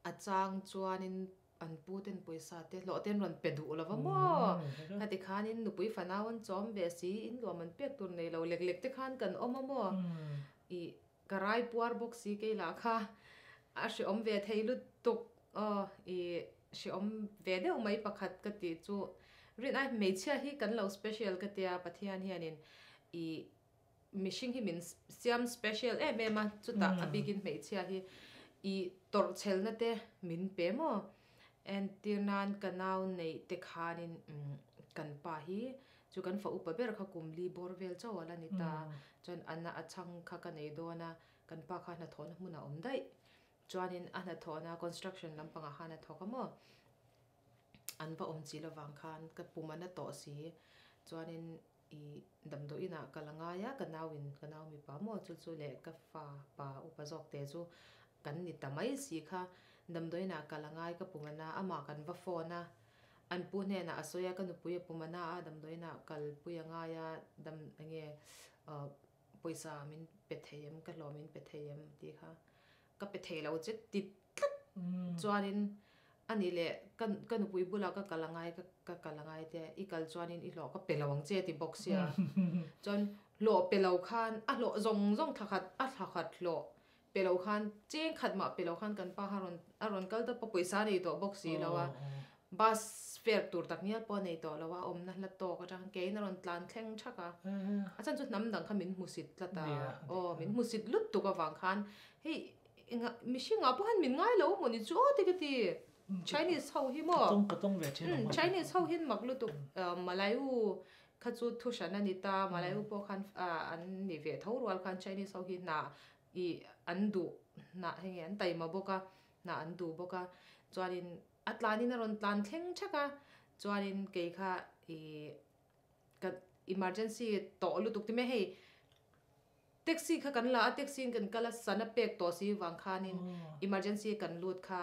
A chang chuanin an pu ten pawisa te hlawh te an rawn pe duh lo va maw? Khati khanin nupui fanau an chawm ve si, in luam an pek tur nei lo lek lek te khan kan awm a maw? Ih, ka rai puar bawk si kei lah kha a hreawm ve thei lutuk aw, ih, hreawm ve deuh mai pakhat ka tih chu rin ai hmeichhia hi kan lo special ka tia Pathian hianin ih Mihring hi min siam special em em a, chutah a bikin hmeichhia hi i tawrhchhelna te min pe maw? Entir nan ka nau neih te khanin kan pa hi chu kan fa upa ber kha kum li bawr vel chauh a la ni ta, chuan ana a chhang kha ka nei dawn a, kan pa kha hnathawhna hmunah a awm daih, chuanin a hnathawhna construction lampangah khan a thawk a maw? An va awm chi lovang khan ka pum a na tawh si, chuanin I damdawi inah ka la ngai a, ka nau in ka nau mipa maw chu chu leh ka fa pa upa zawk te chu kan ni ta mai si kha. Damdawi inah ka la ngai ka pum ana amah kan va phone a, an pu hnenah a sawi a ka nupui a pum ana a damdawi inah kalpui a ngai a dam enge pawisa min pe thei em ka hlawh min pe thei em tih kha ka pe thei lo che ti tlat chuanin a nih leh ka ka nupui bulah ka kal angai ka ka kal angai te i kal chuanin i hlawh ka pe lo ang che ti bawk sia chuan hlawh pe lo khan a hlawh zawng zawng thla khat a thla khat hlawh pe lo khan cheng khat mah pe lo khan kan pa kha rawn a rawn kal tawp a pawisa a nei tawh bawk si lo a bus fare tur tak ngial pawh a nei tawh lo a awmna hla tawk atang keiin a rawn tlan thleng thak a a chhan chu hnam dang kha min hmusit tlat a aw min hmusit lut tuk avang khan hei Enga mihringah pawh hian min ngai lo maw ni chu aw ti ka ti. Chinese ho hi maw? Ka tawng ve thin ang. Chinese ho hian mak lutuk Malayu kha chu thu hran a ni ta, Malayu pawh khan an ni ve tho rual khan Chinese ho hi hna i an duh hna hei nge an taima bawk a, hna an duh bawk a. Chuanin a tlanin a rawn tlan thleng thak a, chuanin kei kha i ka emergency tawh lutuk ti mai hei Taxi kha kan la a, taxi in kan kal a, sana pek tawh si vang khanin emergency kan lut kha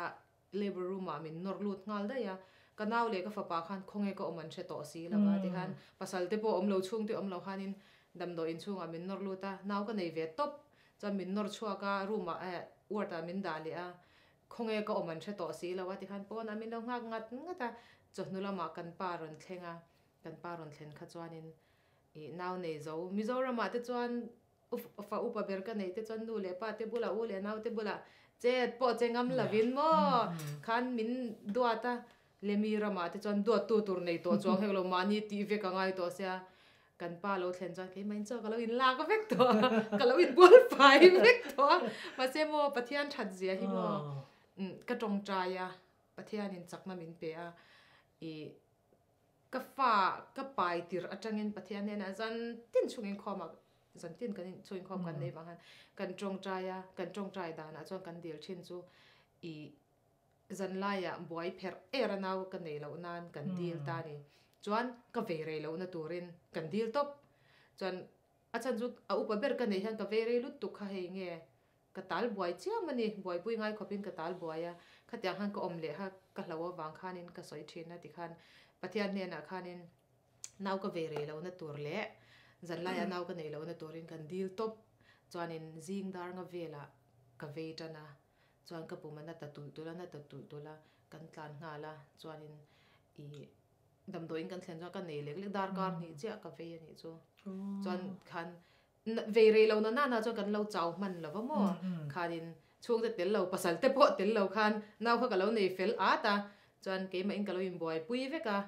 labour room ah min nawr lut nghal daih a, ka nau leh ka fapa khan khawnge ka awm an hre tawh si lo va tikhan pasal te pawh awm lo chhung te awm lo khanin damdawi inchhungah min nawr lut a, nau ka nei ve tawp chuan min nawr chhuak a room ah eh ward ah min dah leh a, khawnge ka awm an hre tawh si lo a tikhan pawnah min lo nghak ngat ngat a, chawhnu lamah kan pa rawn thleng a, kan pa rawn thlen kha chuanin Ih nau nei zo. Mizoramah te chuan fa upa ber ka neih te chuan nu leh pa te bulah u leh nau te bulah chet pawh che ngam lovin maw khan min duat a, Lemi ramah te chuan duat tu tur nei tawh chuang hek lo mahni tih vek a ngai tawh sia kan pa lo thlen chuan keimah in chaw ka lo in lak vek tawh a, ka lo in bual fai vek tawh a, mahse maw Pathian that zia hi maw ka tawngtai a Pathianin chakna min pe a ih Ka fa ka pai tirh atangin Pathian hnenah zan tin chungin khawmah zan tin kan in chungin khawm kan nei vang khan kan tawngtai a, kan tawngtai danah chuan kan dil thin chu i Zanlaiah buai pherh er a nau ka nei loh nan kan dil ta ni. Chuan ka vei rei lohna turin kan dil tawp. Chuan a chhan chu a upa ber ka neih hian ka vei rei lutuk kha hei nge ka tal buai chiam a ni. Buaipui ngai khawpin ka tal buai a, khatiang khan ka awm leh kha ka hlo avang khanin ka sawi thin a tikhan Pathian hnenah khanin nau ka vei rei lohna tur leh zanlaiah nau ka neih lohna turin kan dil tawp. Chuanin zing dar nga velah ka vei tan a. Chuan ka pum a na ta tulh tulh a, na ta tulh tulh a, kan tlan nghal a, chuanin ih damdawiin kan thlen chuan ka nei lek lek darkar hnih chiah ka vei a nih chu. Chuan khan vei rei lo na nana chuan kan lo chau hman lo va maw, khanin chhungte tel lo, pasal te pawh tel lo khan nau kha ka lo nei fel at a, chuan keimahin ka lo inbuaipui vek a,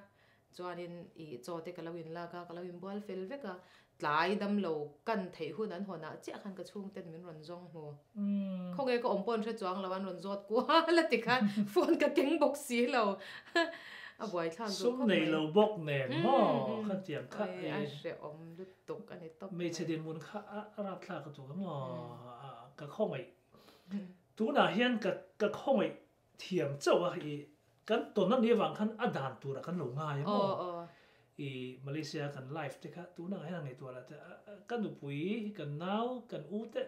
Chuanin ih chaw te ka lo inlak a, ka lo inbual fel vek a, tlai dam lo kan theih hun an hawn ah chiah khan ka chhungten min rawn zawng hmu. Khawnge ka awm pawh an hre chuang lo, an rawn zawt kual a ti khan phone ka keng bawk si lo. A buaithlak duh khawp mai. Sum nei lo bawk nen maw kha tiang kha e. A hrehawm lutuk a ni tawp mai. Hmeichhe dinhmun kha a rapthlak a tuk a maw ka khawngaih. Tunah hian ka khawngaih Thiam chauh a i kan tawn a nih avang khan a dan turah kan lo ngai a maw? I Malaysia kan life te kha tunah hian a ngaihtuah lah te ka nupui, kan nau, kan u te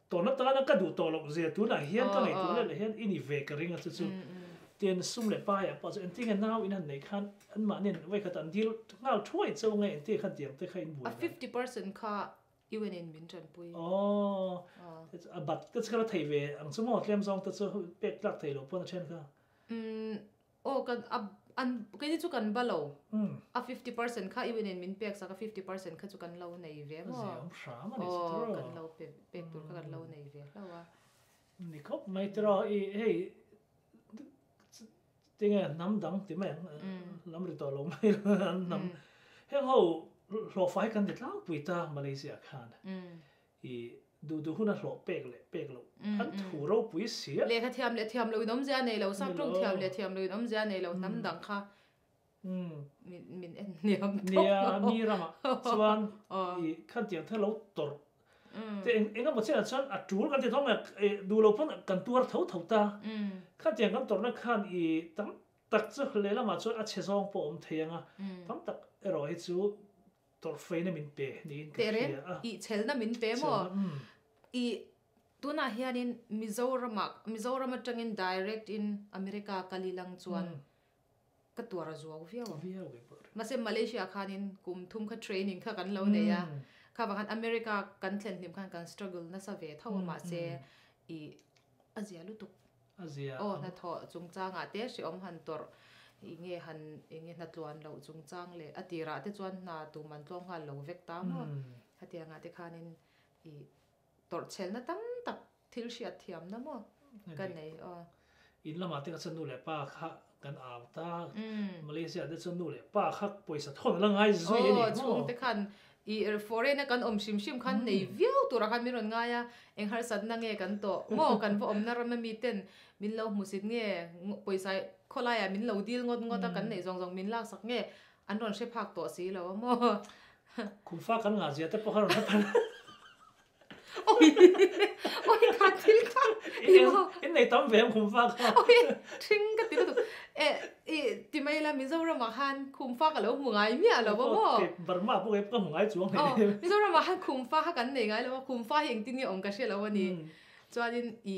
tawn atana ka duh tawh loh zia tunah hian ka ngaihtuah leh leh hian i ni ve ka ring a chu chu tin sum leh pai ah pawh chu engtin nge nau in han neih khan anmahni vawikhat an dil nghal thuai chauh nge engtin khan tiang te kha in buai dan. A 50% kha UN in min tanpui. Aw, a bat te chu kha la thei ve ang chu maw tlem zawng te chu pek tlak thei lo pawn a then kha. Umm aw kan a an keini chu kan ba lo. A 50% kha UN in min pek sak a 50% kha chu kan lo nei ve maw. Zia awm hram a ni chu tiraw. Aw kan lo pe pek tur kha kan lo nei ve hlauh a. Ni khawp mai tiraw i hei tinge hnam dang ti mai ang lam ri tawh lo mai an hnam heng ho hlawhfa hi kan ti tlangpui ta Malaysia khan i duh duh huna hlawh pek leh pek loh an thu ropui si a. Lehkha thiam leh thiam loin awmzia a nei lo, sap tawng thiam leh thiam loin awmzia a nei lo hnam dang kha min en hniam tawp. Nia mi ramah chuan i khan tiang thil lo tawrh Te eng eng emaw chiah chuan a tul kan ti tho mai a, duh lo pawn kan tuar tho tho ta. Khatiang kan tawrhna khan i tam tak chu lehlamah chuan a chhe zawng pawh a awm thei ang a, tam tak erawh hi chu tawrh feina min pe niin ka hria a. I chhelna min pe maw? I tunah hianin Mizoramah Mizoram atangin direct in America kal ilang chuan ka tuar a zuau viau ang. Viau ve pawh. Mahse Malaysia khanin kum thum kha training kha kan lo nei a, kha vang khan America kan thlen hlim khan kan struggle nasa ve tho a mahse i a zia lutuk. A zia. Aw hnathawh chungchangah te hreawm han tawrh i nge han i nge hna tluan loh chungchang leh a tirah te chuan hna tum an tlawm nghal lo vek ta maw. Hetiangah te khanin i tawrh chhelna tam tak thil hriat thiamna maw ka nei aw. In lamah te kha chuan nu leh pa kha kan au ta, Malaysia te chuan nu leh pa kha pawisa thawn la ngai zui a ni maw? Aw chhungte khan i foreign a kan awm hrim hrim khan nei viau turah khan min rawn ngai a, eng harsatna nge kan tawh maw kan va awmna ram ami ten min lo hmusit nge pawisa khawlaiah min lo dil ngawt ngawt a kan neih zawng zawng min laksak nge an rawn hre phak tawh si lo a maw. Khumfa kan ngah zia te pawh kha rawn hre phak. Oi oi kha thil kha in nei tam ve ang khumfa kha. Oi thing ka ti lutuk e i ti mai la Mizoram ah khan khumfa ka lo hmu ngai miah lo a maw. Burma pawh ka hmu ngai chuang hei. Mizoram ah khan khumfa kha kan nei ngai lo a khumfa hi engtin nge awm ka hre lo a ni. Chuanin i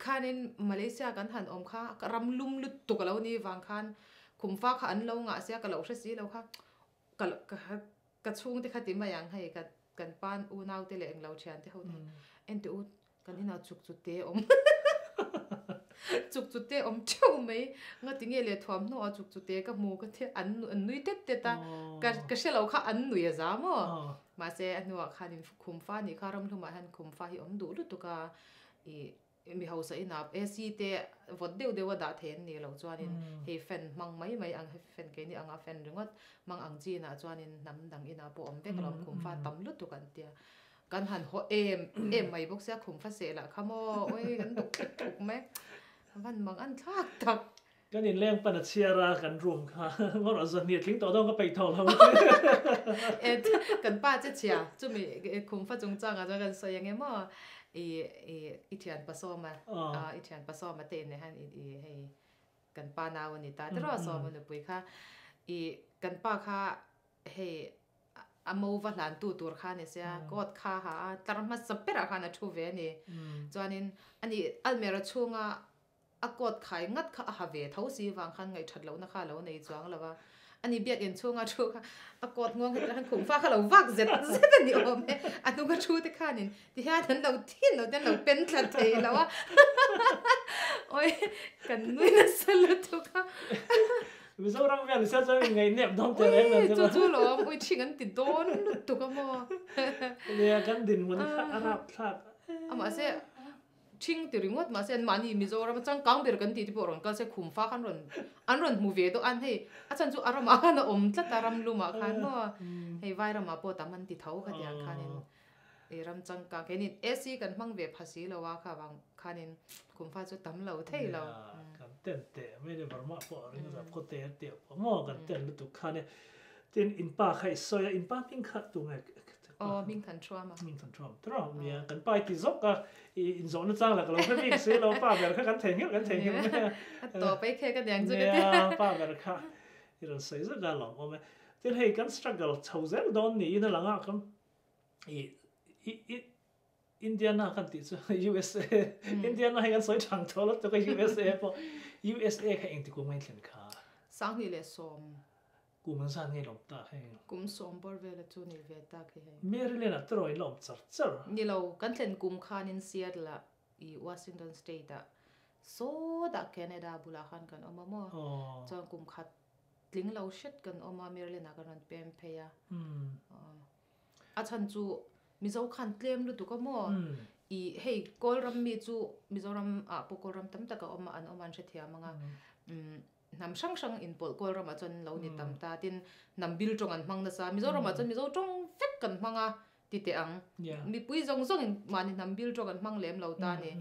khanin Malaysia kan han awm kha ram lum lutuk a lo ni vang khan khumfa kha an lo ngah sia ka lo hre si lo kha ka ka chhungte kha ti mai ang hei ka kan pan unau te leh englo thian te ho te en teh u kan inah chuk chu te awm chuk chu te awm theuh mai nga ti nge leh thuamhnaw ah chuk chu te ka hmu ka ti an an nui tet tet a ka ka hre lo kha an nui a za maw mahse a hnuah khan in khum fa nih kha ramhlumah hian khum fa hi awm duh lutuk a ih Mi hausa inah AC te vawt deuh deuh a dah thei an nih loh chuanin hei fan hmang mai mai ang hei fan keini anga fan ringawt hmang ang chi inah chuanin hnam dang inah pawh awm vek alawm khumfa tam lutuk an tia. Kan han haw em em mai bawk sia khumfa seh lah kha maw oi kan duk thuk thuk mai van mang an thlak tak. Kan inleng pan a chhiar a kan room kha ngawt rawh zan hi a tling tawh dawn ka peih tawh lo. E kan pa che chhia chumi khumfa chungchangah chuan kan sawi ang em aw. I i i thian pasawma i thian pasawma te in han i hei kan pa nau ani ta tiraw sawma nupui kha i kan pa kha hei a mo va hlan tu tur kha ni sia coat kha ha a tlar hmasa berah khan a thu ve a ni chuanin ani almera chhunga A coat khai ngat kha a ha ve tho si vang khan ngaihthat lohna kha a lo nei chuang lo a. Ani biakinn chhunga thu kha a coat nguang heti khan khum fa kha lo vak zet zet a ni awm e. A hnunga thu te khanin ti hian an lo thin lo te an lo pen thla thei lo a. Awi kan nui nasa lutuk a. Mizoram vel se chuan in ngaihnep dawn teh reng lo chu. Chu chu lawm ui thing an ti dawn lutuk a maw. Nia kan dinhmun kha a rapthlak. Amah se Thing ti ringawt mahse an mahni Mizoram a changkang ber kan tih te pawh rawn kal se khum fa khan rawn an rawn hmu ve deuh an hei a chhan chu a ramah khan a awm tlat a ram lumah khan maw hei vai ramah pawh tam an ti tho khatiang khanin i ram changkang keinin AC kan hmang ve pha si lo a kha vang khanin khum fa chu tam lo thei lo. Kan ten teh mai le Burma pawh ring zap khaw te teh pawh maw kan ten lutuk khan e tin in pa kha i sawi a in pa hming kha tunge Aw hming than thuam a. Hming than thuam tawh nia kan pa i ti zawk a i inzawhna chang lah ka lo hre bik si lo pa ber kha kan theihnghilh kan theihnghilh mai a. A tawp ei khe ka niang chu ka ti. Nia pa ber kha i rawn sawi zet a lawm awm e. Tin hei kan struggle chho zel dawn niin a lang a kan i i Indiana kan tih chu USA Indiana hi kan sawi thang tawh lo tuk a USA pawh USA kha engti kum a inthlen kha? 2010. Kum an zan ngei lawm tak hei. Kum sawm bawr vela chu ni ve tak hi hei. Maryland ah teraw in la awm char char. Ni lo, kan thlen kum khanin Seattle ah i Washington State ah sawtah Canada bulah khan kan awm a maw. Chuan kum khat tling lo hret kan awm a, Maryland ah kan rawn pem phei a. A chhan chu Mizo khan tlem lutuk a maw? I hei Kawlram mi chu Mizoram ah pawh Kawlram tam tak a awm a, an awm a an hrethiam ang a. Hnam hrang hrang inpawlh Kawlram ah chuan lo ni tam ta tin hnam bil tawng an hmang nasa. Mizoram ah chuan Mizo tawng vek kan hmang a ti teh ang. Mipui zawng zawng in mahni hnam bil tawng an hmang lem lo ta a ni.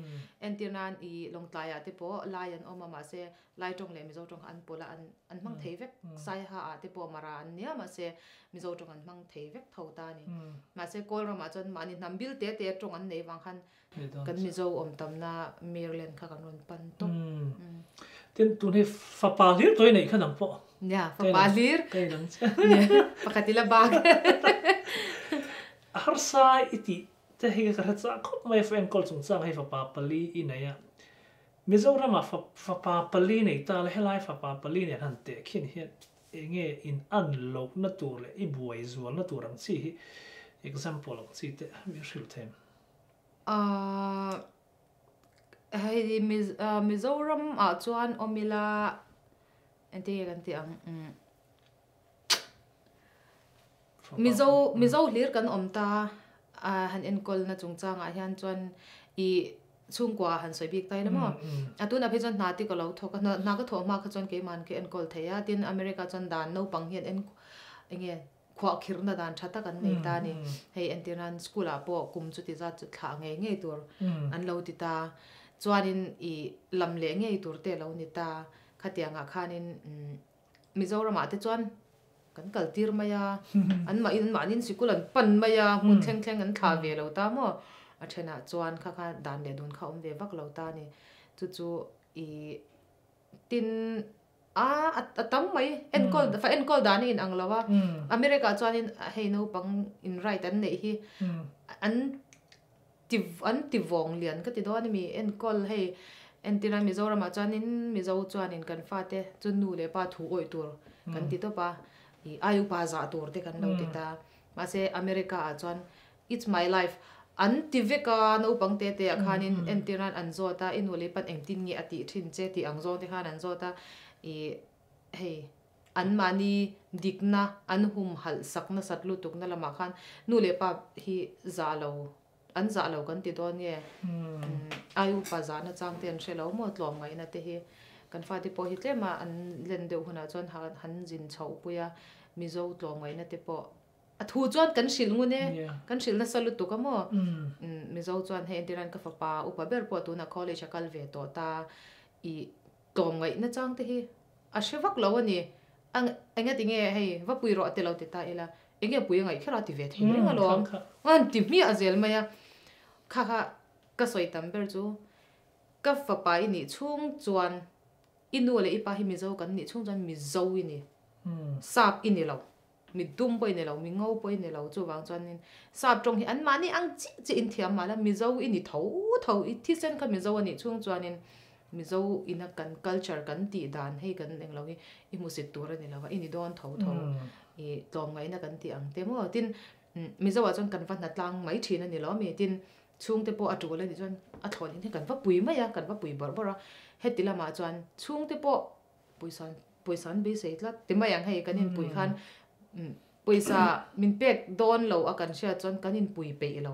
Entir nan i Lawngtlai ah te pawh Lai an awm a mahse Lai tawng leh Mizo tawng kha an pawlh a, an an hmang thei vek. Saiha ah te pawh Mara an nia mahse Mizo tawng an hmang thei vek tho ta a ni. Mahse Kawl ramah chuan mahni hnam bil te te tawng an nei vang khan kan Mizo awm tamna Maryland kha kan rawn pan tawp. Tin tun hi fapa hlir tawh i neih kha nang pawh. Nia, fapa hlir. Ka inang che. Pakhat ila bak. A harsa i tih te hi ka hre chah khawp mai a, enkawl chungchang hei fapa pali i nei a. Mizoramah fapa pali nei ta la helai fapa pali nen han teh khin hian enge in an lohna tur leh i buai zualna tur ang chi hi example ang chi te min hrilh them. Ahh hei Mizoram ah chuan awm ila engtin nge kan tih ang umm Mizo Mizo hlir kan awm ta a han enkawlna chungchangah hian chuan ih chhungkua han sawi bik ta ila maw a tunah phei chuan hna te ka lo thawk a hna ka thawh hma kha chuan keimahni ka enkawl thei a tin America chuan dan naupang hian en eng nge khuahkhirhna dan tha tak an nei ta a ni hei entir nan school ah pawh kum chuti zat chu thlah ngei ngei tur an lo ti ta chuanin ih lam leh ngei tur te a lo ni ta khatiangah khanin umm Mizoramah te chuan kan kal tir mai a, an mah in mahnin sikul an pan mai a, hmun thleng thleng an thlah ve lo ta maw? A thenah chuan kha kha dan leh dun kha awm ve vak lo ta a ni. Chu chu i tin a a tam mai enkawl fa enkawl dan a inang lo a, America ah chuanin hei naupang in right an neih hi an ti an ti vawng lian ka ti dawn a mi enkawl hei entir a Mizoram ah chuanin Mizo chuanin kan fate chu nu leh pa thu awih tur kan ti tawp a ih ai upa zah tur te kan lo ti ta mahse America ah chuan it's my life an ti vek a naupang te te ah khanin entir nan an zawt a i nu leh i pan engtin nge a tih thin che tih ang zawng te khan an zawt a ih hei Anmahni dikna an humhalh sak nasat lutukna lamah khan nu leh pa hi zah lo, an zah lo kan ti dawn nge? Ai upa zahna chang te an hre lo maw? Tlawmngaihna te hi kan fate pawh hi tlema an len deuh hunah chuan han zin chhoh pui a, Mizo tlawmngaihna te pawh a thu chuan kan hrilh ngun e, kan hrilh nasa lutuk a maw? Mizo chuan hei entirnan ka fapa upa ber pawh tunah college a kal ve tawh ta, ih Tlawmngaihna chang te hi a hre vak lo a ni. A enga ti nge hei va pui rawh te lo ti ta ila, enge pui a ngaih kher a ti ve thei reng alawm. An ti hmiah zel mai a. Kha kha Ka sawi tam ber chu ka fapa i nih chhung chuan i nu leh i pa hi Mizo kan nih chhung chuan Mizo i ni. Sap i ni lo. Mi dum pawh i ni lo, mi ngo pawh i ni lo. Chuvang chuanin sap tawng hi anmahni ang chiah chiah in thiam mah la Mizo i ni tho tho. I thisen kha Mizo a nih chhung chuanin Mizo ina kan culture kan tih dan hei kan englo hi i hmusit tur a ni lo va, i ni dawn tho tho. I tlawmngaihna kan tih ang te maw? Tin, Mizo ah chuan kan va hna tlang mai thin a ni lo mi? Tin, chhungte pawh a tul a nih chuan a thlawn in hi kan va pui mai a, kan va pui bawrh bawrh a. Heti lamah chuan chhungte pawh pawisa pawisa an beisei tlat ti mai ang hei kan inpui khan pawisa min pek dawn lo a kan hriat chuan kan inpui peih lo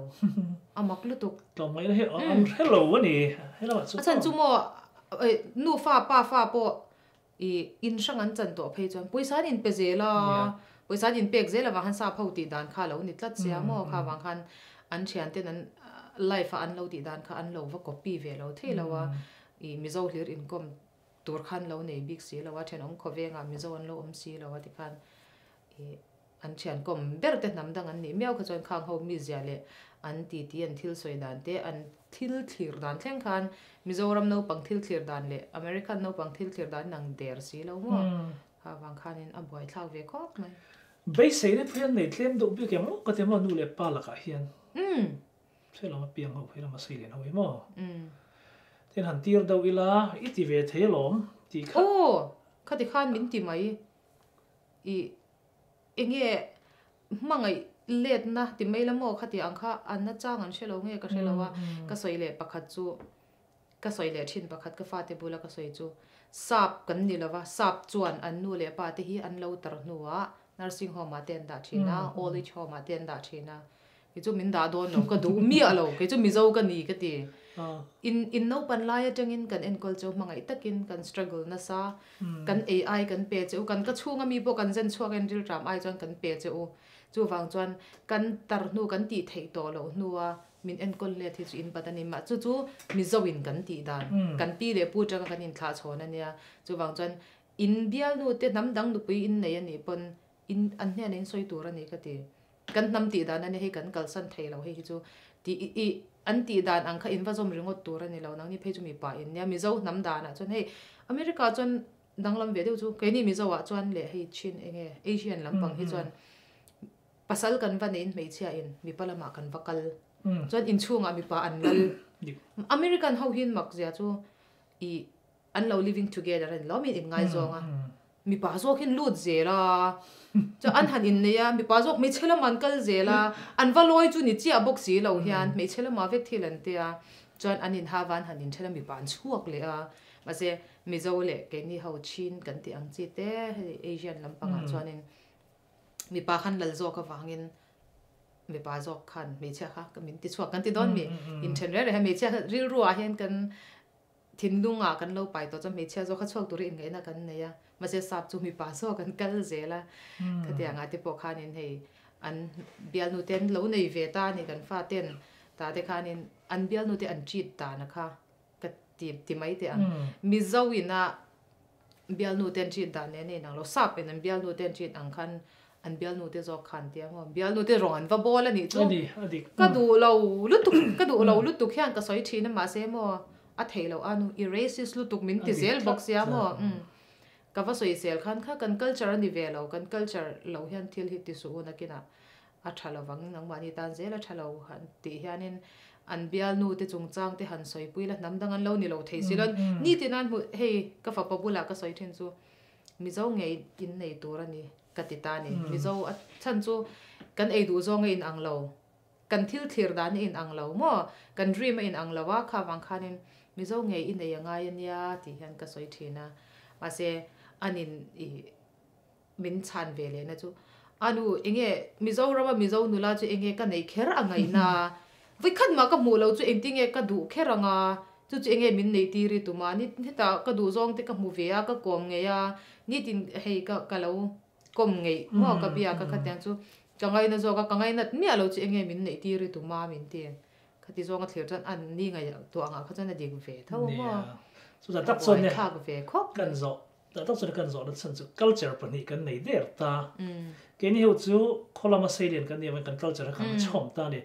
a mak lutuk. Tlawmngaihna hi an hre lo a ni he lamah chu. A chhan chu maw nufa pa fa pawh i in hrang an chan tawh phei chuan pawisa an inpe zel a, pawisa an inpek zel avang khan sap ho tih dan kha a lo ni tlat sia maw kha avang khan an thianten an life a an lo tih dan kha an lo va copy ve lo thei lo a, i Mizo hlir inkawm tur khan lo nei bik si lo a, thenawm khawvengah Mizo an lo awm si lo a tikhan i an thiankawm ber te hnam dang an nih miau kha chuan khang ho mizia leh an titi an thil sawi dan te an thil thlir dan thleng khan Mizoram naupang thil thlir dan leh American naupang thil thlir dan inang der si lo maw kha vang khanin a buaithlak ve khawp mai. Beiseina pawh hian nei tlem deuh bik em aw ka ti maw nu leh pa lakah hian. Hre lama piang ho hi lama sei lian ho hi maw? Tin han tir deuh ila i ti ve thei alawm tih kha. Aw, khati khan min ti mai. I enge hmangaih letna ti mai la maw khati ang kha an na chang an hre lo nge ka hre lo a, ka sawi leh pakhat chu ka sawi leh thin pakhat ka fate bula ka sawi chu sap kan ni lova, sap chuan an nu leh pa te hi an lo tar hnuah nursing home ah te an dah thin a, old age home ah te an dah thin a. Kei chu min dah dawn lo, ka duh miah lo, kei chu Mizo ka ni ka ti. In in naupan lai atangin kan enkawl cheu hmangaih takin kan struggle nasa, kan ei ai kan pe cheu, kan ka chhunga mi pawh kan zen chhuak en rilram ai chuan kan pe cheu. Chuvang chuan kan tar hnu kan tih theih tawh loh hnua min enkawl let hi chu in bat a ni mah. Chu chu Mizo in kan tih dan, kan pi leh pu atanga kan inthlah chhawn a nia. Chuvang chuan in bialnu te hnam dang nupui in nei a nih pawn in an hnenah in sawi tur a ni ka ti. Kan hnam tih dan a ni hei kan kalsan thei lo hei hi chu tih i i an tih dan ang kha in va zawm ringawt tur a ni lo nangni phei chu mipa in nia Mizo hnam danah chuan hei America chuan danglam ve deuh chu keini Mizo ah chuan leh hei chin enge Asian lampang hi chuan pasal kan va neiin hmeichhia in mipa lamah kan va kal chuan inchhungah mipa an lal American ho hian mak zia chu i an lo living together a ni lo min inngaizawng a mipa zawk hian lut zel a chuan an han innei a mipa zawk hmeichhe lamah an kal zel a an va lawi chu ni chiah bawk si lo hian hmeichhe lamah vek thil an tia chuan an inha va an han inthen a mipa an chhuak leh a mahse Mizo leh keini ho chin kan tih ang chi te hei Asian lampangah chuanin mipa khan lal zawk avangin mipa zawk khan hmeichhia kha ka min ti chhuak kan ti dawn mi inthen reng reng hian hmeichhia kha rilru ah hian kan Thinlungah kan lo pai tawh chuan hmeichhia zawk kha chhuak turin inngaihna kan nei a, mahse sap chu mipa zawk an kal zel a, khatiangah te pawh khanin hei an bialnu te an lo nei ve ta a ni kan faten tah te khanin an bialnu te an treat dan a kha ka ti ti mai teh ang. Mizo ina bialnu te an treat dan nen a inang lo, sap in an bialnu te an treat ang khan an bialnu te zawk khan tia maw bialnu te rawng an va bawl a nih chu ka duh lo lutuk ka duh lo lutuk hian ka sawi thin a mahse maw a theih loh a nu i racist lutuk min ti zel bawk sia maw umm ka va sawi sel khan kha kan culture a ni ve lo kan culture lo hian thil hi ti suh u nakinah a tha lovang nangmahni tan zel a tha lo han tih hianin an bialnu te chungchang te han sawi pui la hnam dang an lo ni lo thei si lo nitin an hmu hei ka fapa bulah ka sawi thin chu Mizo ngei in nei tur a ni ka ti ta a ni. Mizo a chhan chu kan ei duh zawng a in ang lo, kan thil thlir dan a in ang lo maw, kan dream a in ang lo a, kha vang khanin Mizo ngei i nei a ngai a nia tih hian ka sawi thin a. Mahse anin i min chhan ve lehna chu a nu enge Mizorama Mizo nula chu enge ka nei kher a ngaihna, vawikhat mah ka hmuh lo chu engtinge ka duh kher ang a, Chu chu enge min neih tir i tum a, ni hetah ka duh zawng te ka hmu ve a, ka kawm ngei a, nitin hei ka ka lo kawm ngeih maw ka biak a khatiang chu ka ngaina zawk a, ka ngainat miah lo chu enge min neih tir i tum a min ti. Khati zawng a thlir chuan an ni ngaih tuah angah kha chuan a dik ve tho a maw. Chutah tak chuan kan zawh, chutah tak chuan kan zawh na chhan chu culture pahnih kan nei der ta. Keini ho chu khaw lama seilian kan nih avangin kan culture kha kan chhawm ta a ni.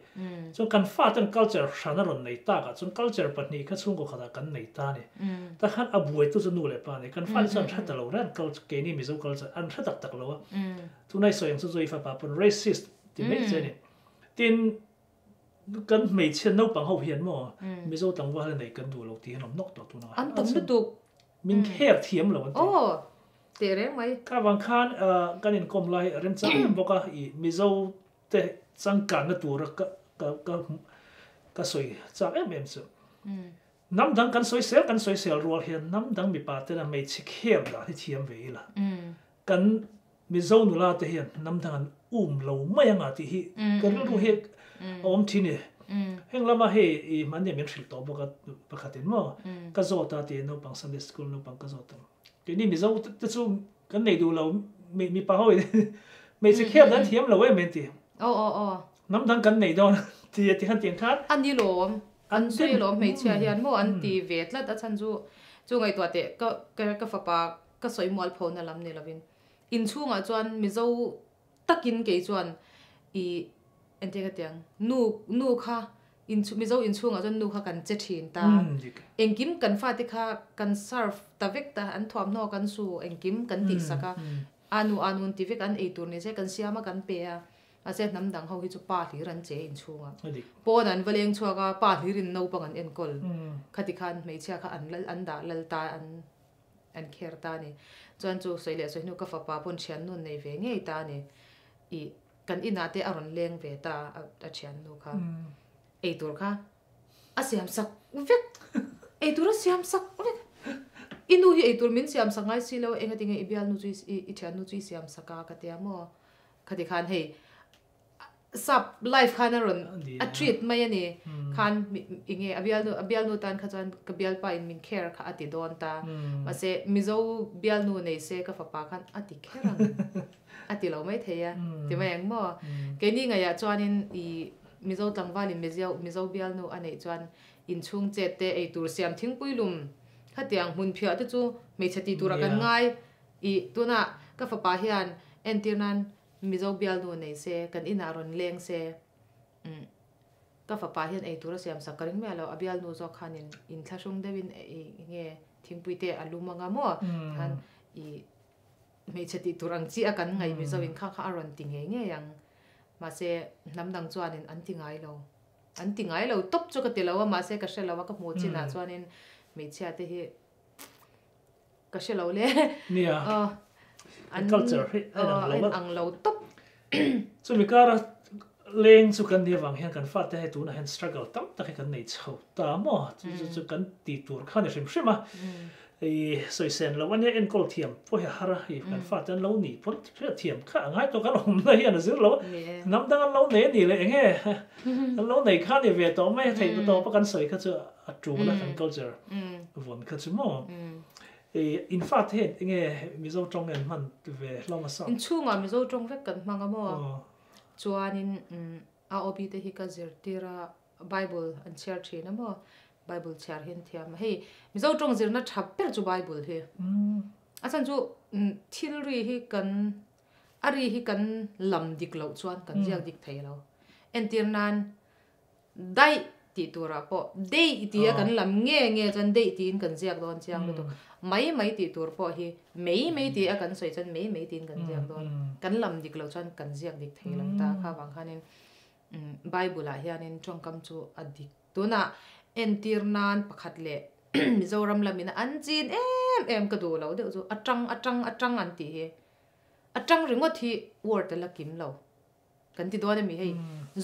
Chuan kan faten culture hran a rawn nei tak ah chuan culture pahnih kha chhungkaw khatah kan nei ta a ni. Takhan a buaitu chu nu leh pa a ni. Kan fate chuan an hre ta lo reng culture keini Mizo culture an hre tak tak lo a. Tunai sawi ang chu chu i fapa pawn racist ti mai che a ni. Tin, kan hmeichhia naupang ho hian maw Mizo tlangval a nei kan duh lo tih hi an awm nawk tawh tunah. An tam lutuk. Min kher thiam lo an ti. Aw, teh reng mai. Kha vang khan kan inkawm lai a remchang em bawk a, i Mizo te changkanna tura ka ka ka ka sawi chak em em chu. Hnam dang kan sawi sel kan sawi sel rual hian hnam dang mipa tena hmeichhe kher dan hi thiam ve ila. Kan Mizo nula te hian hnam dang an um lo mai anga tih hi ka rilru hi a awm thin e. Heng lama hei i hmanni min hrilh tawh bawk a pakhatin maw ka zawt a ti naupang Sunday school naupang ka zawt a. Keini Mizo te chu kan nei duh lo mipa ho in hmeichhe khiat an thiam lo em an ti. Hnam dang kan nei dawn ti a ti khan tiang khan. A ni lawm. An sawi lawm hmeichhia hian maw an ti ve tlat a chhan chu chu ngaihtuah teh ka ka fapa ka sawi mual pho na lam ni lovin inchhungah chuan Mizo takin kei chuan i entir ka tiang nu nu kha inchhung Mizo inchhungah chuan nu kha kan che thin ta engkim kan fate kha kan serve ta vek ta an thuamhnaw kan su engkim kan tih sak a anu anu an ti vek an eitur ni se kan siam a kan pe a Mahse hnam dang ho hi chu pa hlir an che inchhung a. Pawn an va leng chhuak a, pa hlir in naupang an enkawl. Khati khan hmeichhia kha an lal an dah lal ta an an kher ta a ni. Chuan chu sawi leh sawi hnu ka fapa pawn thiannu nei ve ngei ta a ni. Ih kan inah te a rawn leng ve ta a a thiannu kha. Eitur kha a siam sak vek. Eitur a siam sak vek. I nu hi eitur min siam sak ngai si lo, engatinge i bialnu chu i i thiannu chu i siam sak a ka tia maw. Khati khan hei sap life khan a rawn a treat mai a ni. Khan enge a bialnu a bialnu tan kha chuan ka bialpa in min care kha a ti dawn ta. Mahse Mizo bialnu nei se ka fapa khan a ti kher ang a ti lo mai thei a ti mai ang maw. Keini ngaihah chuanin i Mizo tlangval in Mizo Mizo bialnu a neih chuan inchhung chet te eitur siam thingpui lum khatiang hmun phiah te chu hmeichhe tih turah kan ngai. I tunah ka fapa hian entir nan Mizo bialnu nei se, kan inah rawn leng se, umm ka fapa hian eitur a siam sak ka ring miah lo, a bialnu zawk khanin inthlahrung deuhin enge thingpui te a lum anga maw khan i hmeichhe tih tur ang chi a kan ngaih Mizo in kha kha a rawn ti ngei ngei ang. Mahse hnam dang chuanin an ti ngai lo. An ti ngai lo tawp chu ka ti lo a, mahse ka hre lo a, ka hmuh chinah chuanin hmeichhia te hi Ka hre lo le. Nia. An culture hi a inang lo a. Ang lo tawp. Chumi kara leng chu kan nih avang hian kan fate hei tunah hian struggle tam tak hi kan nei chho ta maw? Chu chu chu kan tih tur kha ni hrim hrim a. I sawi sen lo ania enkawl thiam pawh hi a har a, i kan fate an lo nih pawn hriat thiam kha a ngai tawh kan awmna hian a zir lo a. Hnam dang an lo nei a nih leh eng nge an lo nei kha ni ve tawh mai a theih tawp a kan sawi kha chu a tul a kan culture vawn kha chu maw i in fate hian enge Mizo tawng en hman ve hlawm a sa. Inchhungah Mizo tawng vek kan hmang a maw? Chuanin a obi te hi ka zirtir a Bible an chhiar thin a maw? Bible chhiar hi an thiam a hei Mizo tawng zirna tha ber chu Bible hi a chhan chu thil ri hi kan a ri hi kan lam dik loh chuan kan ziak dik thei lo entir nan Daih tih turah pawh deih tia kan lam nge nge chuan deih tiin kan ziak dawn chiang lutuk. Mai mai tih tur pawh hi mei mei tia kan sawi chuan mei mei tiin kan ziak dawn. Kan lam dik loh chuan kan ziak dik thei lo ta. Kha vang khanin Bible ah hianin tawngkam chu a dik. Tunah entir nan pakhat leh Mizoram lamin an chin em em ka duh loh deuh chu atang atang atang an tih hi. Atang ringawt hi word a la kim lo. Kan ti dawn a mi hei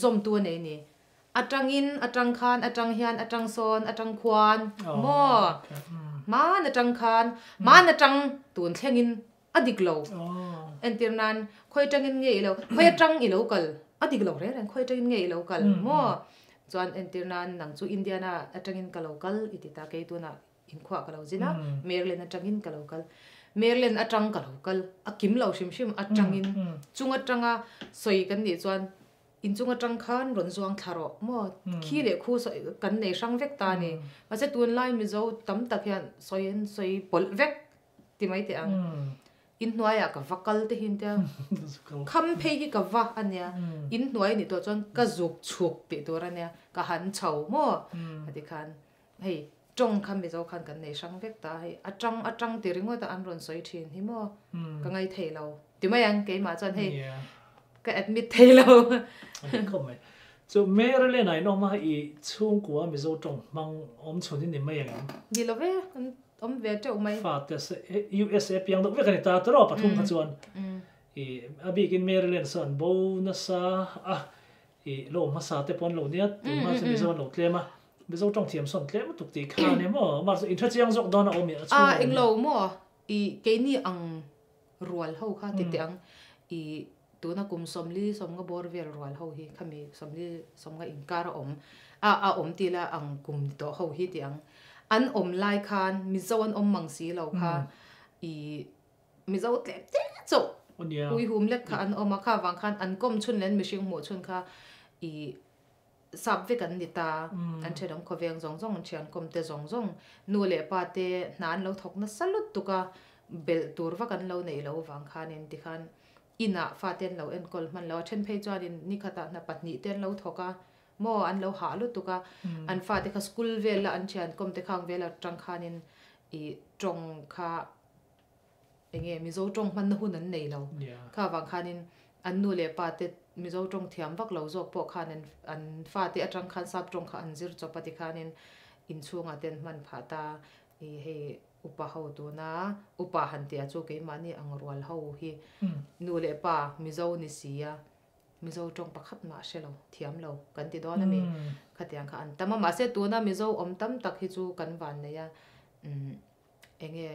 zawmtu a nei ni. Atangin, atang khan, atang hian, atang sawn, atang khuan maw? Hman atang khan, hman atang tun thlengin a dik lo. Entir nan khawi atangin nge i lo, khawi atang i lo kal, a dik lo reng reng, khawi atangin nge i lo kal maw? Chuan entir nan nang chu Indiana atangin ka lo kal i ti ta kei tunah Inkhuah ka lo zin a, Maryland atangin ka lo kal. Maryland atang ka lo kal, a kim lo hrim hrim atangin chung atanga sawi kan nih chuan inchung atang khan rawn zuang thla rawh maw khi leh khu sawi kan nei hrang vek ta a ni. Mahse tunlai Mizo tam tak hian sawi an sawi pawlh vek ti mai teh ang. Inhnuaiah ka va kal te hi an tia. Kham phei hi ka va a nia. Inhnuai a nih tawh chuan ka zuk chhuk tih tur a nia. Ka han chho maw? A ti khan hei tawng kha Mizo khan kan nei hrang vek ta hei a tang a tang ti ringawt a an rawn sawi thin hi maw? Ka ngai thei lo. Ti mai ang keimah chuan hei ka admit thei lo. A dik khawp mai. Chu Maryland ah in awm a i chhungkua Mizo tawng hmang awm chhun in ni mai ang em? Ni lo ve, an awm ve teuh mai. Fate USA piang deuh vek a ni ta tawrh a pathum kha chuan i a bikin Maryland saw an bo nasa a i lo hmasa te pawh an lo nia tunhma chu Mizo an lo tlem a Mizo tawng thiam sawn tlem lutuk tih kha a ni maw mahse inhre chiang zawk dawn a awm i a chhung a awm. Englo maw i keini ang rual ho kha ti teh ang i tuna kum 40 sawmnga bawr vel rual ho hi khami 40 sawmnga inkar a awm a a awm ti la ang kum ni tawh ho hi ti ang an awm lai khan Mizo an awm mang si lo kha i Mizo tlem te chauh ui hum lek kha an awm a kha vang khan an kawm chhun leh an mihring hmuh chhun kha i Sap vek an ni ta, an thenawm khawveng zawng zawng, an thiankawm te zawng zawng, nu leh pa te hna an lo thawk nasa lutuk a, belh tur vak an lo neih loh vang khanin tikhan inah fate an lo enkawl hman lo a, then phei chuanin nikhatah hna pahnih te an lo thawk a, maw an lo hah lutuk a, an fate kha school vel a an thiankawm te khang vel atang khanin ih tawng kha enge Mizo tawng hmanna hun an nei lo. Kha vang khanin an nu leh pa te Mizo tawng thiam vak lo zawk pawh khan an an fate atang khan sap tawng kha an zir chawp a tikhanin inchhungah te an hman phah ta. I hei upa ho tuna upa han tih ah chu keimahni ang rual ho hi nu leh pa Mizo ni si a Mizo tawng pakhat mah hre lo, thiam lo kan ti dawn a mi. Khatiang kha an tam a, mahse tuna Mizo awm tam tak hi chu kan van nei a Enge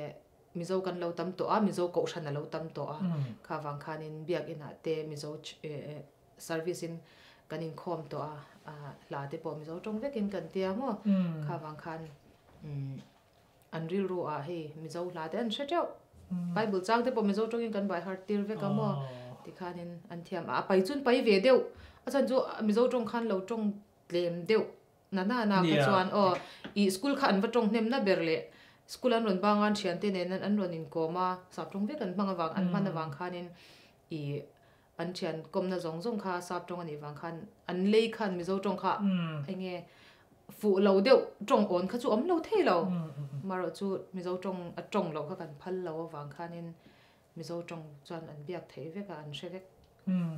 Mizo kan lo tam tawh a, Mizo kohhran a lo tam tawh a, kha vang khanin biakinah te Mizo service in kan inkhawm tawh a, hla te pawh Mizo tawng vekin kan tia maw, kha vang khan an rilru ah hei Mizo hla te an hre teuh, Bible chang te pawh Mizo tawngin kan bai harh tir vek a maw, tikhanin an thiam a, a pai chu an pai ve deuh, a chhan chu Mizo tawng khan lo tawng tlem deuh. Na na na kha chuan aw ih school kha an va tawng hnem na ber leh school an rawn bang a an thiante nen an rawn inkawm a sap tawng vek an hmang avang an hman avang khanin ih an thian kawmna zawng zawng kha sap tawng anih vang khan an lei khan mizo tawng kha enge fuh lo deuh tawng awn kha chu awm lo thei lo marawh chu mizo tawng a tawng loh kha kan phal lo avang khanin mizo tawng chuan an biak theih vek a an hre vek. Umm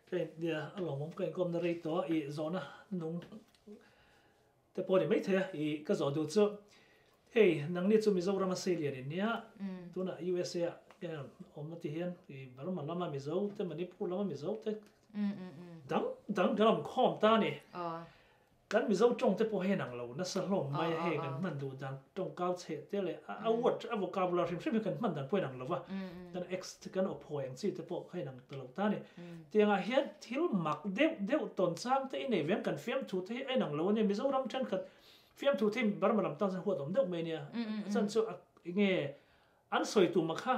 ka in nia a lawmawm ka inkawmna rei tawh a ih zawhna nung te pawh a ni maithei a ih ka zawh duh chu hei nangni chu Mizoram a sei lian in nia tunah USA ah hian awm a ti hian ih Burma lama Mizo te Manipur lama Mizo te dang dang kan awm khawm ta a ni. Kan Mizo tawng te pawh hian ang lo nasa hlawm mai a, hei kan hman duh dan tawng kau chheh te leh a word a vocabulary hrim hrim hi kan hman dan pawh in ang lo va, kan ex kan aw phawi ang chi te pawh kha in ang ta lo ta a ni. Tiangah hian thil mak deuh deuh tawn chang te i nei ve ang kan fiamthu te hi a inang lo a nia, Mizoram thenkhat fiamthu te hi Burma lam tan chuan huat awm deuh mai a nia, a chan chu a enge an sawi tum a kha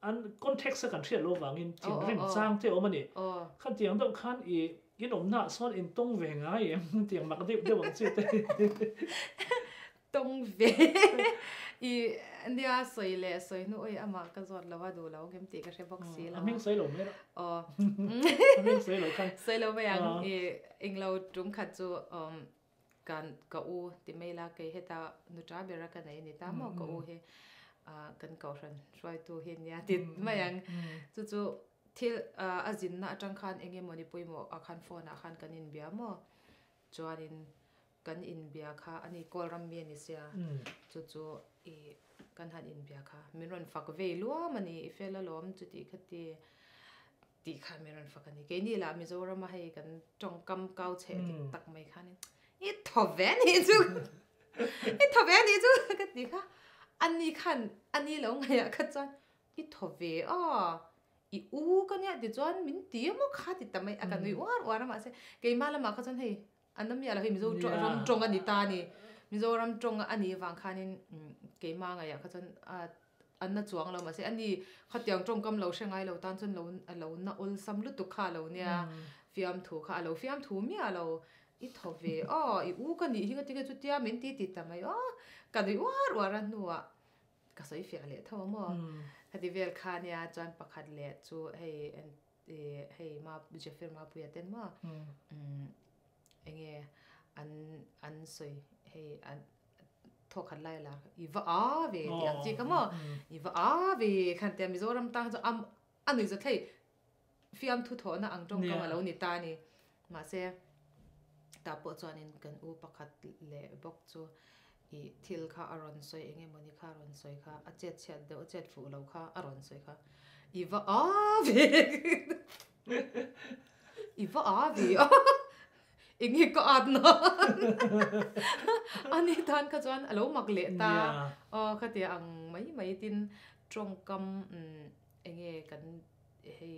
An context a kan hriat loh avangin thinrim chang te awm a ni. Khan tiang deuh khan i in awmnaah sawn in tawng ve ngai em? Tiang mak deuh deuh ang chi te. Tawng ve i nia sawi leh sawi hnu awi amah ka zawt lo a duh lo ang em tih ka hre bawk si lo a. A hming sawi lo mai rawh. Aw. A hming sawi lo khan. Sawi lo mai ang i englo tum khat chu Kan ka u ti mai la kei heta nuta bera ka nei ni ta maw ka u hi kan kohhran hruaitu hi nia ti mai ang chu chu thil a zinna atang khan eng emaw ni pawimawh ah khan phone ah khan kan inbia maw chuanin kan inbia kha ani kawl ram mi ani sia chu chu i kan han inbia kha min rawn fak vei luam ani i fel alawm chuti khati Tih khan min rawn fak a ni. Keini lah Mizorama hei kan tawngkam kau chheh dik tak mai khanin i thaw ve a nih chu, i thaw ve a nih chu ka ti kha. Ani khan ani lo ngaihah kha chuan i thaw ve a, i u ka nia tichuan min ti emaw kha ti ta mai a, ka nui uar uar a mahse keimah lamah kha chuan hei an awm miah lo hei Mizo ram tawng a ni ta a ni. Mizoram tawng a nih vang khanin keimah ngaihah kha chuan a An na chuang lo mahse ani khatiang tawngkam lo hre ngai lo tan chuan lo a lo na awlsam lutuk kha a lo nia fiamthu kha a lo fiamthu miah lo i thaw ve aw i u ka nih hi ka ti kha chutia min ti ti ta mai aw ka nui uar uar a hnuah ka sawi fiah leh tho a maw. Khati vel kha nia chuan pakhat leh chu hei hei ma Jeffir Mapuia ten maw enge an an sawi hei an thawkhat lai la i va a ve tih ang chi kha maw i va a ve khan tia Mizoram tan chu a nui za thei fiamthu thawhna ang tawngkam a lo ni ta a ni. Mahse, tah pawh chuanin kan u pakhat leh bawk chu ih thil kha a rawn sawi eng emawni kha a rawn sawi kha, a chet chhiat deuh a chet fuh lo kha a rawn sawi kha, i va a ve i va a ve a eng nge ka at na a ni tan kha chuan a lo mak leh ta aw khatia ang mai mai tin tawngkam eng nge kan hei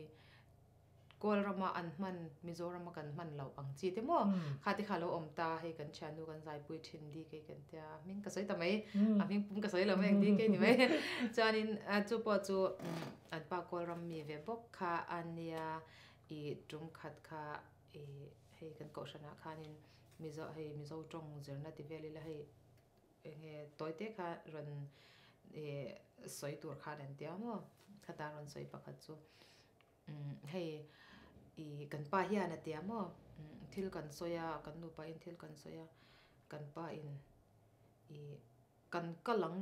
Kawlrama an hman Mizorama kan hman loh ang chi te maw kha te kha lo awm ta hei kan thiannu kan zaipui thin DK kan tia a hming ka sawi ta mai a hming pum ka sawi lo mai ang DK ni mai chuanin chu pawh chu an pa Kawlram mi ve bawk kha a nia i tum khat kha i hei kan kohhranah khanin Mizo hei Mizo tawng zirna ti vel ila hei Enge tawi te kha rawn sawi tur khan an tia maw? Khata rawn sawi pakhat chu hei i kan pa hian a tia maw? Thil kan sawi a, kan nupa in thil kan sawi a, kan pa in i kan kal ang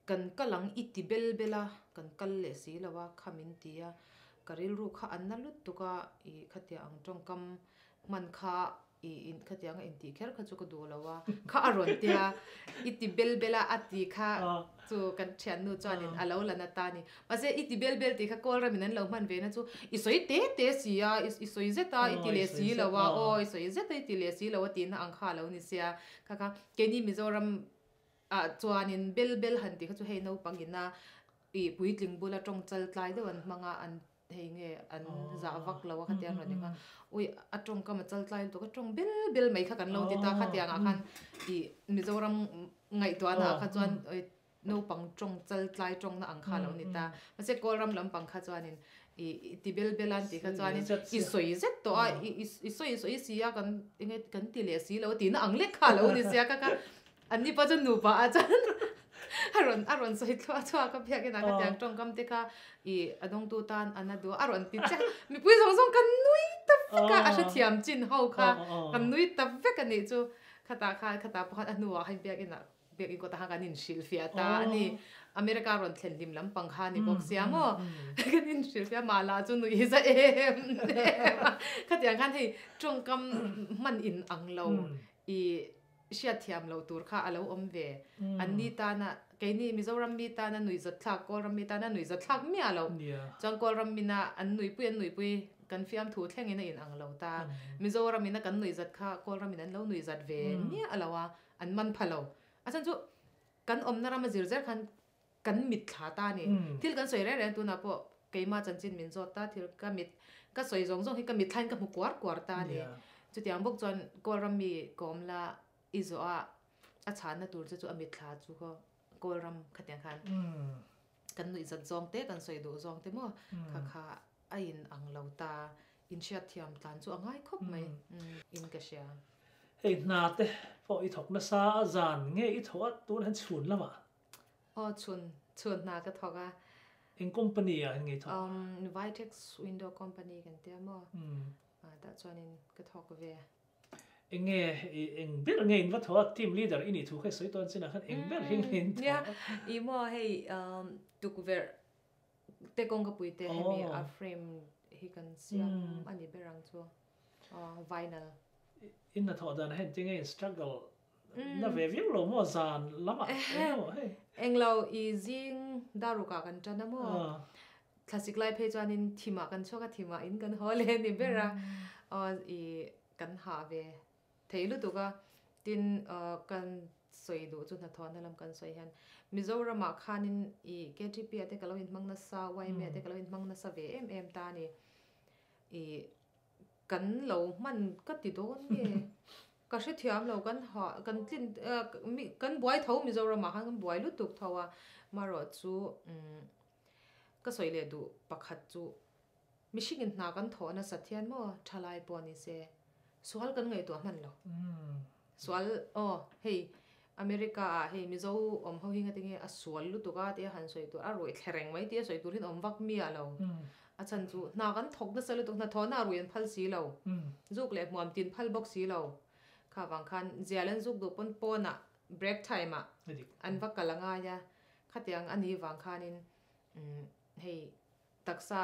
kan kal ang i ti bel bel a, kan kal leh si lo a, kha min ti a, ka rilru kha an na lutuk a, i khatia ang tawngkam hman kha i in khatiang a intih kher kha chu ka duh lo a, kha a rawn tia, i ti bel bel a a ti kha chu kan thiannu chuanin a lo la na ta a ni. Mahse i ti bel bel tih kha kawl ramin an lo hman ve na chu i sawi te te si a, i sawi zet a i ti leh si lo a, aw i sawi zet a i ti leh si lo a tihna ang kha a lo ni sia, kha kha keini Mizoram ah chuanin bel bel han tih kha chu hei naupang ina ih puitling bula tawng chal tlai deuh an hmang a an hei nge an zah vak lo a khatiang rawn ni kha ui a tawngkam a chal tlai lutuk a tawng bel bel mai kha kan lo ti ta khatiang ah khan ih Mizoram ngaihtuahna ah kha chuan naupang tawng chal tlai tawngna ang kha a lo ni ta mahse Kawlram lampang kha chuanin I ti bel bel a an tih kha chuanin i sawi zet tawh a, i sawi sawi si a kan enge kan ti leh si lo a tihna ang lek kha a lo ni sia ka kha an ni pawh chuan nupa ah chuan a rawn a rawn sawi thluah chhuak a biakin ah khatiang tawngkam te kha i a dawngtu tan a na duh a a rawn ti chiah mipui zawng zawng kan nui ta vek a a hrethiam chin ho kha kan nui ta vek a nih chu khatah khan khatah pawh khan a hnuah khan biakin ah Biakinn kawtah khan kan inhrilhfiah ta a ni. America rawn thlen hlim lampang kha a ni bawk sia maw? Kan inhrilhfiah mah lah chu nuih za em em a. Khatiang khan hei tawngkam hman in ang lo i hriatthiam loh tur kha a lo awm ve. An ni tana keini Mizoram mi tana nuihzatthlak, Kawlram mi tana nuihzatthlak miah loh. Chuan Kawlram mina an nuihpui an nuihpui kan fiamthu thlengin a in ang lo ta. Mizoram ina kan nuihzat kha Kawlram in an lo nuihzat ve miah lo a. An man pha lo. A chhan chu kan awmna rama zir zer khan kan mit thla ta a ni. Thil kan sawi reng reng tunah pawh keimah chanchin min zawt ta thil ka mit ka sawi zawng zawng hi ka mit thlain ka hmu kuar kuar ta a ni. Chutiang bawk chuan Kawlram mi ka awm la i zawh a a chhanna tur che chu a mit thla chu khaw Kawlram khatiang khan kan nuih zat zawng te kan sawi duh zawng te maw kha kha a in ang lo ta inhriatthiam tlan chu a ngai khawp mai in ka hria. Hei hna te pawh i thawk nasa a zan nge i thawh a tun han chhun lamah? Aw chhun, chhun hna ka thawk a. Eng company ah hian nge i thawk? Vitex Window Company kan tia maw? Tah chuanin ka thawk ve. Eng nge eng ber nge in va thawh a team leader i nih thu kha i sawi tawn chinah khan eng ber hi nge in thawh a? Nia, i maw hei tukverh te kawngka pui te hemi a frame hi kan siam a ni ber ang chu vinyl. In hnathawh dan hian tinge in struggle na ve viau lo maw zan lamah eng emaw hei. Englo i zing darukah kan tan a maw thlasik lai phei chuanin thimah kan chhuak a thimah in kan haw leh a ni ber a i kan hah ve thei lutuk a tin kan sawi duh chu hnathawhna lam kan sawi hian Mizoramah khanin i KTP ah te ka lo inhmang nasa YMA ah te ka lo inhmang nasa ve em em ta a ni i kan lo hman ka ti dawn nge ka hrethiam lo kan ha kan tlin kan buai tho Mizoramah khan kan buai lutuk tho a marawh chu ka sawi leh duh pakhat chu mihringin hna kan thawh nasat hian maw thalai pawh ni se sual kan ngaihtuah hman lo sual aw hei. America ah hei Mizo awm ho hi ngatinge a sual lutuk a tia han sawi tur a ruih thle reng mai tia sawi tur hian awm vak miah lo. A chhan chu hna kan thawk nasa lutuk hna thawhna a ruih an phal si lo. Zuk leh hmuam tin phal bawk si lo. Kha vang khan zial an zuk duh pawn pawnah break time ah an va kal a ngai a. Khatiang a nih vang khanin hei taksa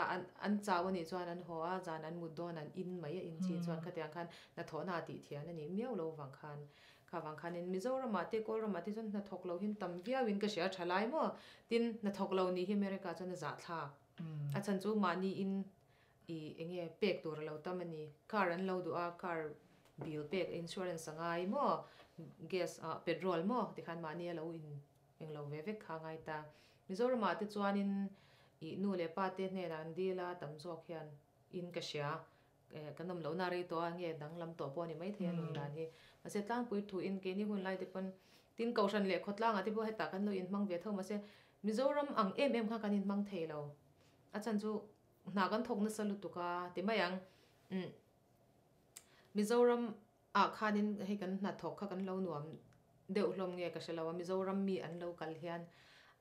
an chau a nih chuan an haw a, zan an mut dawn an in mai a in chi chuan khatiang khan hnathawhna a tih thian a nih miau lo vang khan. Kha vang khanin Mizoramah te Kawlramah te chuan hnathawk lo hian tam viauin ka hria a tha lai maw? Tin, hnathawk lo nih hi America chuan a zahthlak. A chhan chu mahni in i enge pek tur a lo tam a ni. Car an lo duh a, car bill pek insurance a ngai maw? Gas ah petrol maw? Tikhan mahni a lo in Englo ve vek kha ngai ta. Mizoramah te chuanin ih nu leh pa te hnenah an dil a, tam zawk hian in ka hria. Kan awm lohna rei tawh a, nge danglam tawh pawh a ni maithei a nun dan hi. Mahse tlangpui thu in keini hun lai te pawn tin Kohhran leh khawtlangah te pawh hetah kan lo inhmang ve tho mahse Mizoram ang em em kha kan inhmang thei lo. A chhan chu hna kan thawk nasa lutuk a ti mai ang. Umm Mizoram ah khanin hei kan hnathawk kha kan lo nuam deuh hlawm nge ka hre lo a, Mizoram mi an lo kal hian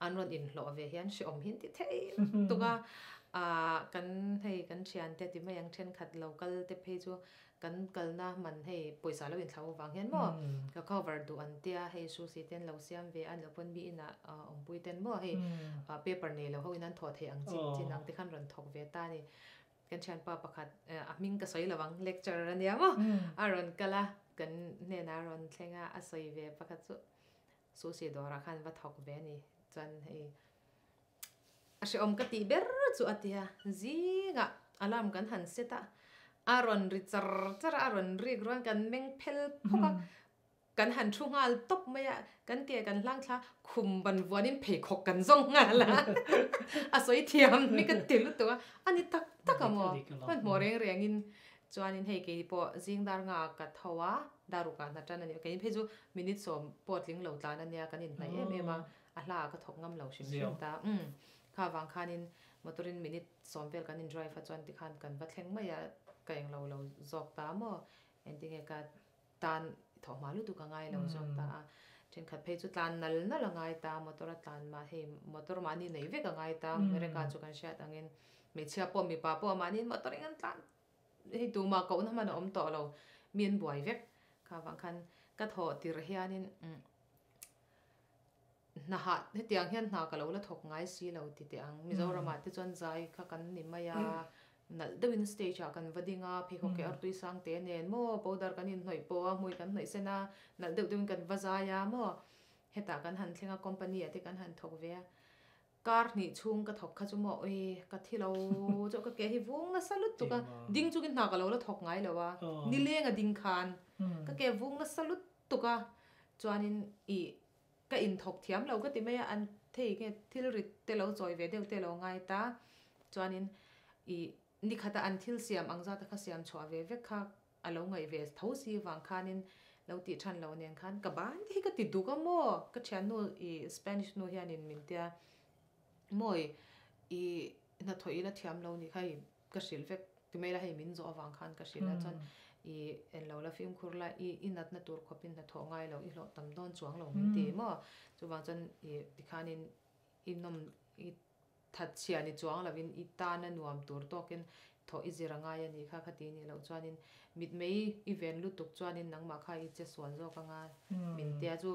an rawn inhlawh ve hian hrehawm hi an ti thei lutuk a, ah kan hei kan thiante ti mai ang thenkhat lo kal te phei chu kan kalna man hei pawisa lo inthlau avang hian maw ka cover duh an tia hei sushi te an lo siam ve a an lo pawn mi inah awmpui ten maw hei paper nei lo ho in an thawh theih ang chin chin ang te khan rawn thawk ve ta a ni. Kan thianpa pakhat a hming ka sawi lo ang, lecturer a nia maw? A rawn kal a, kan hnenah a rawn thleng a, a sawi ve pakhat chu Sushi dawrah khan va thawk ve a ni. Chuan hei a hrehawm ka tih ber chu a ti a, zingah alarm kan han set a, a rawn ri char char a, a rawn rik ruan kan meng phel phawk a, Kan han thu nghal tawp mai a, kan ke kan hlang thla khum ban vuanin pheikhawk kan zawng nghal a, a sawi thiam mi ka ti lutuk a, a ni tak tak a maw? Hmanhmawh reng rengin chuanin hei kei pawh zing dar nga ka tho a, dar rukah hna tan a ni, kei phei chu minute sawm pawh tling lo tlan a nia, kan inhnaih em em a, a hla ah ka thawk ngam lo hrim hrim ta, umm kha vang khanin motor in minute sawm vel kan in drive a chuan tikhan kan va thleng mai a, ka englo lo zawk ta maw, engtinge ka Tan thawh hma lutuk a ngai lo zawk ta a, thenkhat phei chu tlan nal nal a ngai ta, motor a tlan mah hei motor mahni neih vek a ngai ta, America chu kan hriat angin hmeichhia pawh mipa pawh mahniin motor in an tlan hei tumah kohna hman a awm tawh lo, mi an buai vek kha vang khan ka thawh tirh hianin hna hah hetiang hian hna ka lo la thawk ngai si lo ti teh ang. Mizoramah te chuan zai kha kan ni mai a, nalh deuhin stage ah kan va ding a, pheikhawk keh artui sang te nen maw, powder kan inhnawih pawh a, hmui kan hnawih sen a, nalh deuh deuhin kan va zai a maw, hetah kan han thleng a, company ah te kan han thawk ve a, kar hnih chhung ka thawk kha chu maw ui ka thi lo chu ka ke hi vung nasa lutuk a, ding chungin hna ka lo la thawk ngai lo a, nileng a ding khan ka ke vung nasa lutuk a, chuanin ih ka inthawk thiam lo ka ti mai a, an thei nge thil rit te lo chawi ve deuh te lo ngai ta, chuanin ih nikhata an thil siam ang zata kha siam chhuah ve vek kha a lo ngaih ve tho si vang khanin lo tih than lo nen khan ka ban te hi ka ti duk a maw, ka thiannu ih Spanish nu hianin min tia mawi ih hnathawh ila thiam lo nih kha hei ka hrilh vek ti mai la hei min zawh avang khan ka hrilh a chuan i en lo la fimkhur la i i natna tur khawpin hnathawh ngai lo i hlawh tam dawn chuang lo min ti maw chuvang chuan i tikhanin i nawm i that chhia ni chuang lovin i tana nuam tur tawkin thawh i zir a ngai a nih kha kha ti nih loh chuanin mitmei i ven lutuk chuanin nangmah kha i che sual zawk anga min tia chu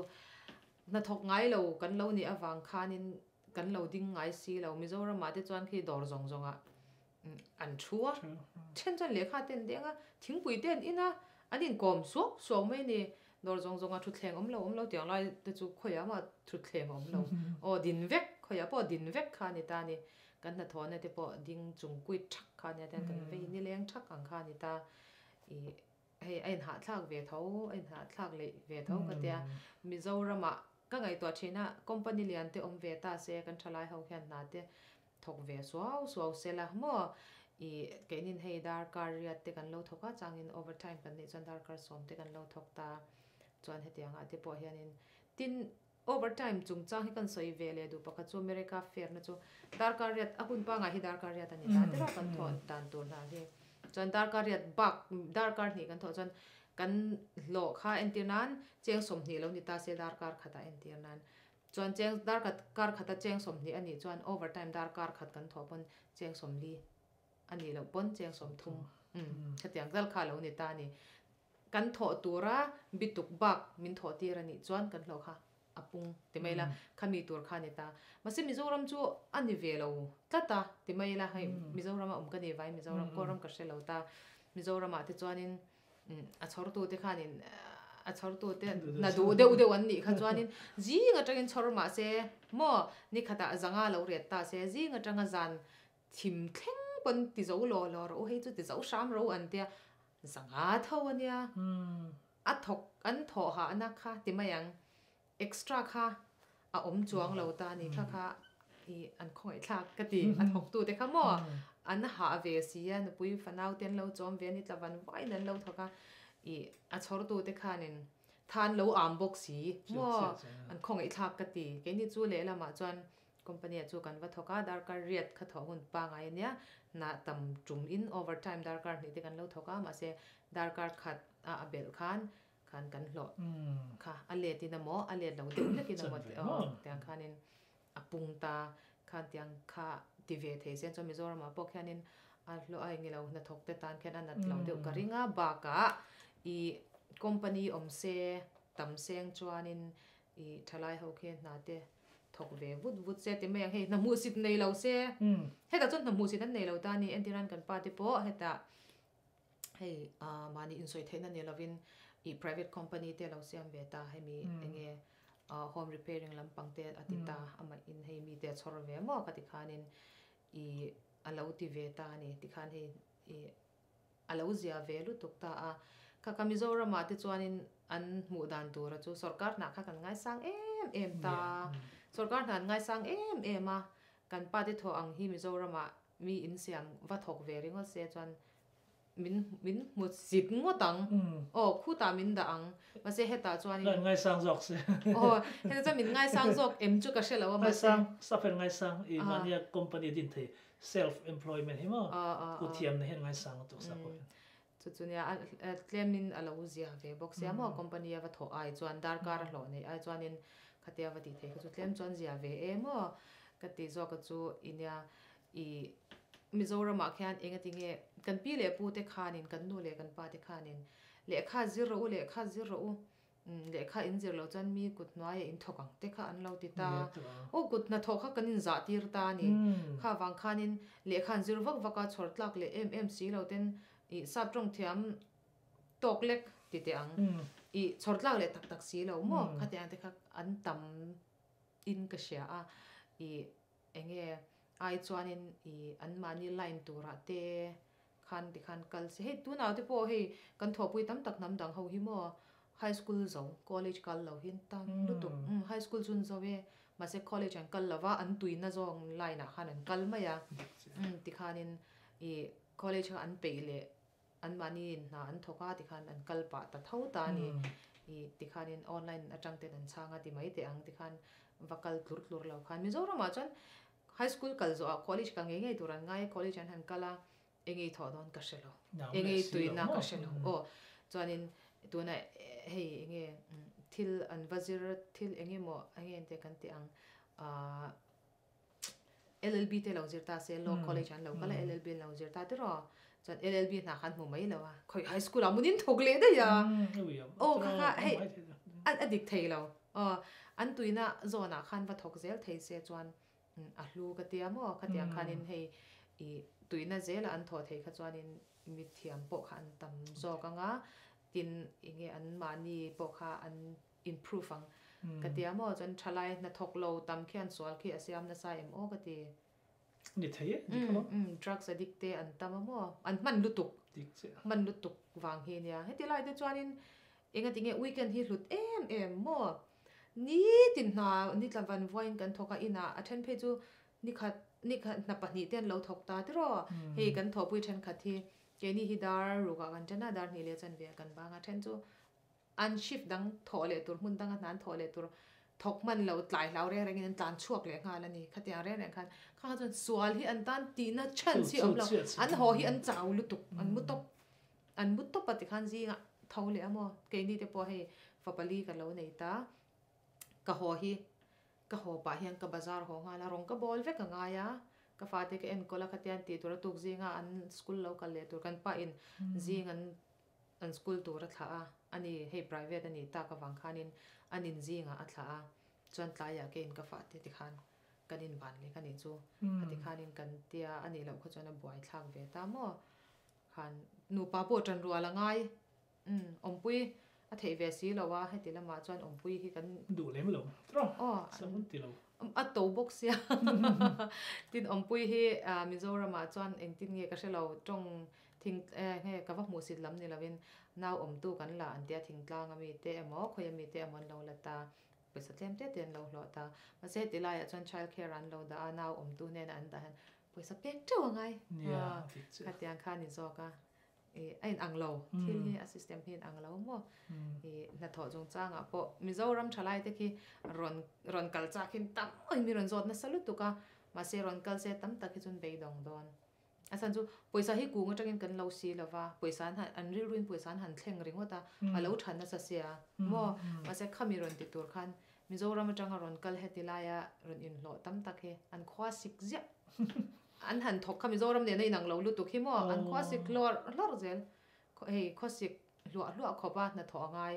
hnathawk ngai lo kan lo nih avang khanin Kan lo ding ngai si lo. Mizoramah te chuan khi dawr zawng zawngah an thu a, then chuan lehkha te an deng a, thingpui te an in a, an inkawm suak suak mai a ni. Dawr zawng zawngah thutthleng awm lo awm lo tiang lai te chu khawiah mah thutthleng awm lo. Aw din vek, khawiah pawh din vek kha a ni ta a ni. Kan hnathawhna te pawh ding chung kuit thak kha a nia tiang kan vei nileng thak ang kha a ni ta. Ih hei a inhahthlak ve tho, a inhahthlak leh ve tho ka tia. Mizoramah Ka ngaihtuah thin a, company lian te awm ve ta se, kan thalai ho hian hna te thawk ve suau suau se la maw? Ih, keinin hei darkar riat te kan lo thawk a, changin overtime kan neih chuan darkar sawm te kan lo thawk ta, chuan hetiang ah te pawh hianin tin overtime chungchang hi kan sawi ve leh duh pakhat chu America fair na chu darkar riat a hun pangai hi darkar riat a ni ta tiraw kan thawh dan tur hna hi chuan darkar riat bak darkar hnih kan thawh chuan. Kan hlawh kha entir nan cheng 20 lo ni ta se darkar khatah entir nan chuan cheng darkhat kar khata cheng 20 a nih chuan overtime darkar khat kan thawh pawn cheng 40 a nih loh pawn cheng 30 umm khatiang tal kha a lo ni ta a ni. Kan thawh tura bituk bak min thawh tir a nih chuan kan hlawh kha a pung ti mai ila khami tur kha a ni ta. Mahse Mizoram chu a ni ve lo tlat a ti mai ila hei Mizoram a awm ka ni vai Mizoram Kawlram ka hre lo ta. Mizoramah te chuanin a chhawrtu te khanin a chhawrtu te na duh deuh deuh an nih kha chuanin zing atangin chhawr mahse maw nikhatah zanga lo riat ta se zing atanga zan thim thleng pawn ti zo law law rawh u hei chu ti zo hram rawh u an tia zanga tho a nia a thawk an thawh hahna kha ti mai ang extra kha a awm chuang lo ta a ni kha kha i an khawngaih thlak ka ti a thawktu te kha maw an hah ve si a nupui fanau te an lo chawm ve a ni tlavan vain an lo thawk a i a chhawrtu te khanin tha an lo am bawk si maw an khawngaih thlak ka ti keini chu lehlamah chuan company ah chu kan va thawk a darkar riat kha thawh hun pangai a nia nah tam tum in overtime darkar hnih te kan lo thawk a mahse darkar khat a a belh khan khan kan hlawh kha a let in emaw a let lo deuh hlek in emaw aw tiang khanin a pung ta khan tiang kha ti ve thei sen chuan Mizoram ah pawh khianin a hlawh a engilo hnathawk te tan khian a nat lo deuh ka ring a bakah ih company awm se tam seng chuanin ih thalai ho khi hna te thawk ve vut vut se ti mai ang hei hna hmuhsit nei lo se hetah chuan hna hmuhsit an nei lo ta a ni entir nan kan pa te pawh hetah hei mahni insawi theihna ni lovin ih private company te lo siam ve ta hemi enge home repairing lampang te a ti ta amah in hei mite a chhawr ve maw ka ti khanin ih a lo ti ve ta a ni tikhan hei ih a lo zia ve lutuk ta a kha ka Mizoramah te chuanin an hmuh dan tura chu sorkar hnah kha kan ngaisang em em ta sorkar hna an ngaisang em em a kan pa te thawh ang hi Mizoramah mi insiam va thawk ve ringawt se chuan min min hmu zit ngawt ang aw khutah min dah ang mahse hetah chuanin Ka ngaisang zawk se aw hetah chuan min ngaisang zawk em chu ka hre lo a mahse Ngaisang staff hian ngaisang i mahnia company din thei self employment hi maw ku thiamna hian ngaisang lutuk sa pawh hian Chu chu nia a tlemin a lo zia ve bawk sia maw company a va thawh ai chuan darkar a hlawh neih ai chuanin khatia va tih theih kha chu tlem chuan zia ve em aw ka ti zawk a chu i nia I Mizoramah khian engatinge kan pi leh pu te khanin, kan nu leh kan pa te khanin lehkha zir rawh u, lehkha zir rawh u, lehkha in zir loh chuan mi kut hnuaiah in thawk ang te kha an lo ti ta. Aw kut hnathawh kha kan inzah tir ta a ni. Kha vang khanin lehkha an zir vak vak a, chhawr tlak leh em em si lo ten i sap tawng thiam tawk lek ti teh ang. I chhawr tlak leh tak tak si lo maw? Khatiang te kha an tam in ka hria a. I Enge ai chuanin i anmahni line turah te khan tikhan kal se hei tunah te pawh hei kan thawhpui tam tak hnam dang ho hi maw high school zo college kal lo hi an tam lutuk umm high school chu an zo e mahse college an kal lova an tuina zawng line ah khan an kal mai a umm tikhanin i college kha an peih leh anmahni hna an thawk a tikhan an kal pah ta tho ta a ni. I tikhanin online atang ten an chhang a ti mai teh ang tikhan va kal tlur tlur lo khan Mizoramah chuan high school kal zawhah college kal ngei ngei tur an ngai a college an han kal a engei thawh dawn ka hre lo engei tuina ka hre lo aw chuanin tuna hei enge thil an va zir thil engemaw enge te kan tih ang ah LLB te lo zir ta se law college an lo kal a LLB an lo zir ta tiraw chuan LLB hna kha an hmu mai lo a khawi high school ah munin thawk leh daih a aw kha kha hei a dik thei lo aw an tuina zawn ah khan va thawk zel thei se chuan a hlu ka tia maw khatiang khanin hei i tuina zela an thawh thei kha chuanin mithiam pawh kha an tam zawk ang a tin enge an mahni pawh kha an improve ang ka ti a maw chuan thalai hnathawk lo tam khian sual khi a siam nasa em aw ka ti. Ni thei e dik emaw. Umm drugs addict te an tam a maw an hman lutuk dik chiah hman lutuk vang hi nia heti lai te chuanin enga tinge weekend hi hlut em em maw nitin hna ni tla van vuain kan thawk a inah a then phei chu nikhat nikhat hna pahnih te an lo thawk ta tiraw hei kan thawhpui thenkhat hi keini hi dar rukah kan then a dar hnih leh chanve ah kan bang a then chu An shift dang thawh leh tur, hmun danga hna an thawh leh tur thawk hman lo tlai hlau reng rengin an tlan chhuak leh nghal a ni. Khatiang reng reng khan kha kha chuan sual hi an tan tihna chhan chi a awm lo. An haw hi an chau lutuk, an mu tawp, an mu tawp a tikhan zingah tho leh a maw keini te pawh hei fa pali ka lo nei ta ka haw hi ka haw pah hian ka bazar haw nghal a rawng ka bawl vek a ngai a ka fate ka enkawl a khatian tih tur a tuk zinga an school lo kal leh tur kan pa in zing an an school tur a thlah a ani hei private a nih tak avang khanin an in zingah a thlah a chuan tlaiah keiin ka fate tikhan kan inban leh ka nih chu a tikhanin kan tia a nih loh kha chuan a buai thlak ve ta maw khan nupa pawh tan rual a ngai umm awmpui a theih ve si lo a heti lamah chuan awmpui hi kan duh lem lo tawh sam an ti lo a to bawk sia tin awmpui hi Mizoramah chuan engtin nge ka hre lo tawng thing nge ka va hmuh sit lam ni lovin nau awmtu kan la an tia thingtlang ami te emaw khawi ami te emaw an lo la ta. Pawisa tlem te te an lo hlawh ta. Mahse heti laiah chuan child care an lo dah a, nau awmtu hnenah an dah hian pawisa pek teuh a ngai. Khatiang kha a ni zawk a. Ih a inang lo, thil hi a system hi a inang lo maw? Ih hnathawh chungchangah pawh Mizoram thalai te khi rawn rawn kal chak hin tam awih mi rawn zawt nasa lutuk a, mahse rawn kal se tam tak hi chuan beidawng dawn. A chhan chu pawisa hi kung atangin kan lo si lova, pawisa an han an rilruin pawisa an han thleng ringawt a, a lo tha nasa sia maw? Mahse khami rawn ti tur khan Mizoram atanga rawn kal heti laia rawn inhlawh tam tak hi an khua sik ziah. An han thawk kha Mizoram nena inang lo lutuk hi maw? An khua sik hlawr hlawr zel. Hei khua sik hluah hluah khawp a hnathawh a ngai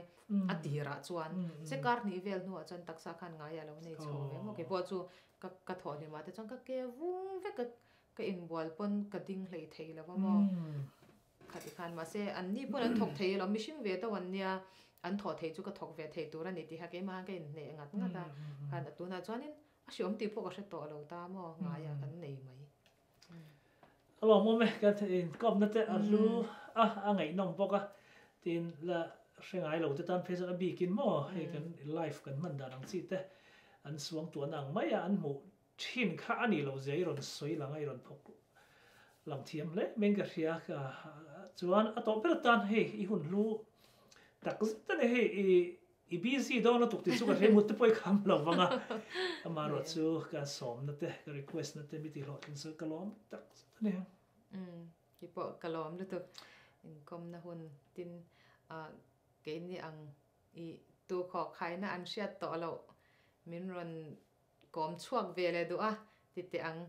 a tirah chuan se kar hnih vel hnuah chuan taksa khan ngai a lo nei chho ve maw? Keipawh chu ka ka thawh hlimah te chuan ka ke vung vek a Ka inbual pawn ka ding hlei thei lo a maw? Khati khan mahse an ni pawn an thawk thei alawm, mihring ve deuh an nia, an thawh thei chu ka thawk ve thei tur a ni tih kha keimah khan ka inhneh ngat ngat a, khan a tunah chuanin a hriawm tih pawh ka hre tawh lo ta maw, ngaiah kan nei mai. A lawmawm e, ka inkawpna te a hlu a, a ngaihnawm bawk a, tin la hre ngai lo te tan phei chuan a bikin maw hei kan life kan hman dan ang chi te an suangtuahna ang mai a an hmuh Thin kha a nih loh zia i rawn sawi lang a, i rawn phawk lang thiam hle mai ka hria ka chuan a tawh ber atan hei i hun hlu tak zet a ni hei i i busy dawn lutuk tih chu ka hria mut te pawh i kham lo vang a amaherawh chu ka sawmna te ka request na te mi tih hlawhtlin chu ka lawm tak zet a ni. Umm kei pawh ka lawm lutuk inkawmna hun tin ah keini ang i tukhawh khaina an hriat tawh loh min rawn Kawm chhuak ve leh duh a, ti teh ang.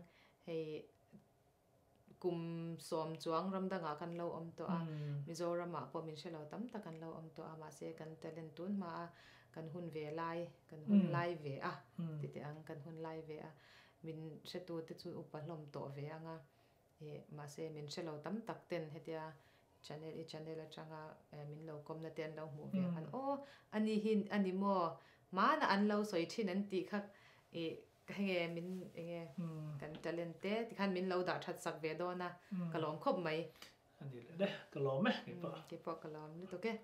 Hei kum sawm chuang ram dangah kan lo awm tawh a, Mizoramah pawh min hre lo tam tak an lo awm tawh a, mahse kan talent tun hma a, kan hun ve lai, kan hun lai ve a, ti teh ang, kan hun lai ve a, min hretute chu upa hlawm tawh ve ang a, ih mahse min hre lo tam tak ten hetia channel i channel atanga min lo kawmna te an lo hmuh ve khan aw ani hi ani maw hmana an lo sawi thin an tih kha ih ka henge min enge kan talent te tikhan min lo dah that sak ve dawn a ka lawm khawp mai. Ani leh le ka lawm e keipawh. Keipawh ka lawm lutuk e.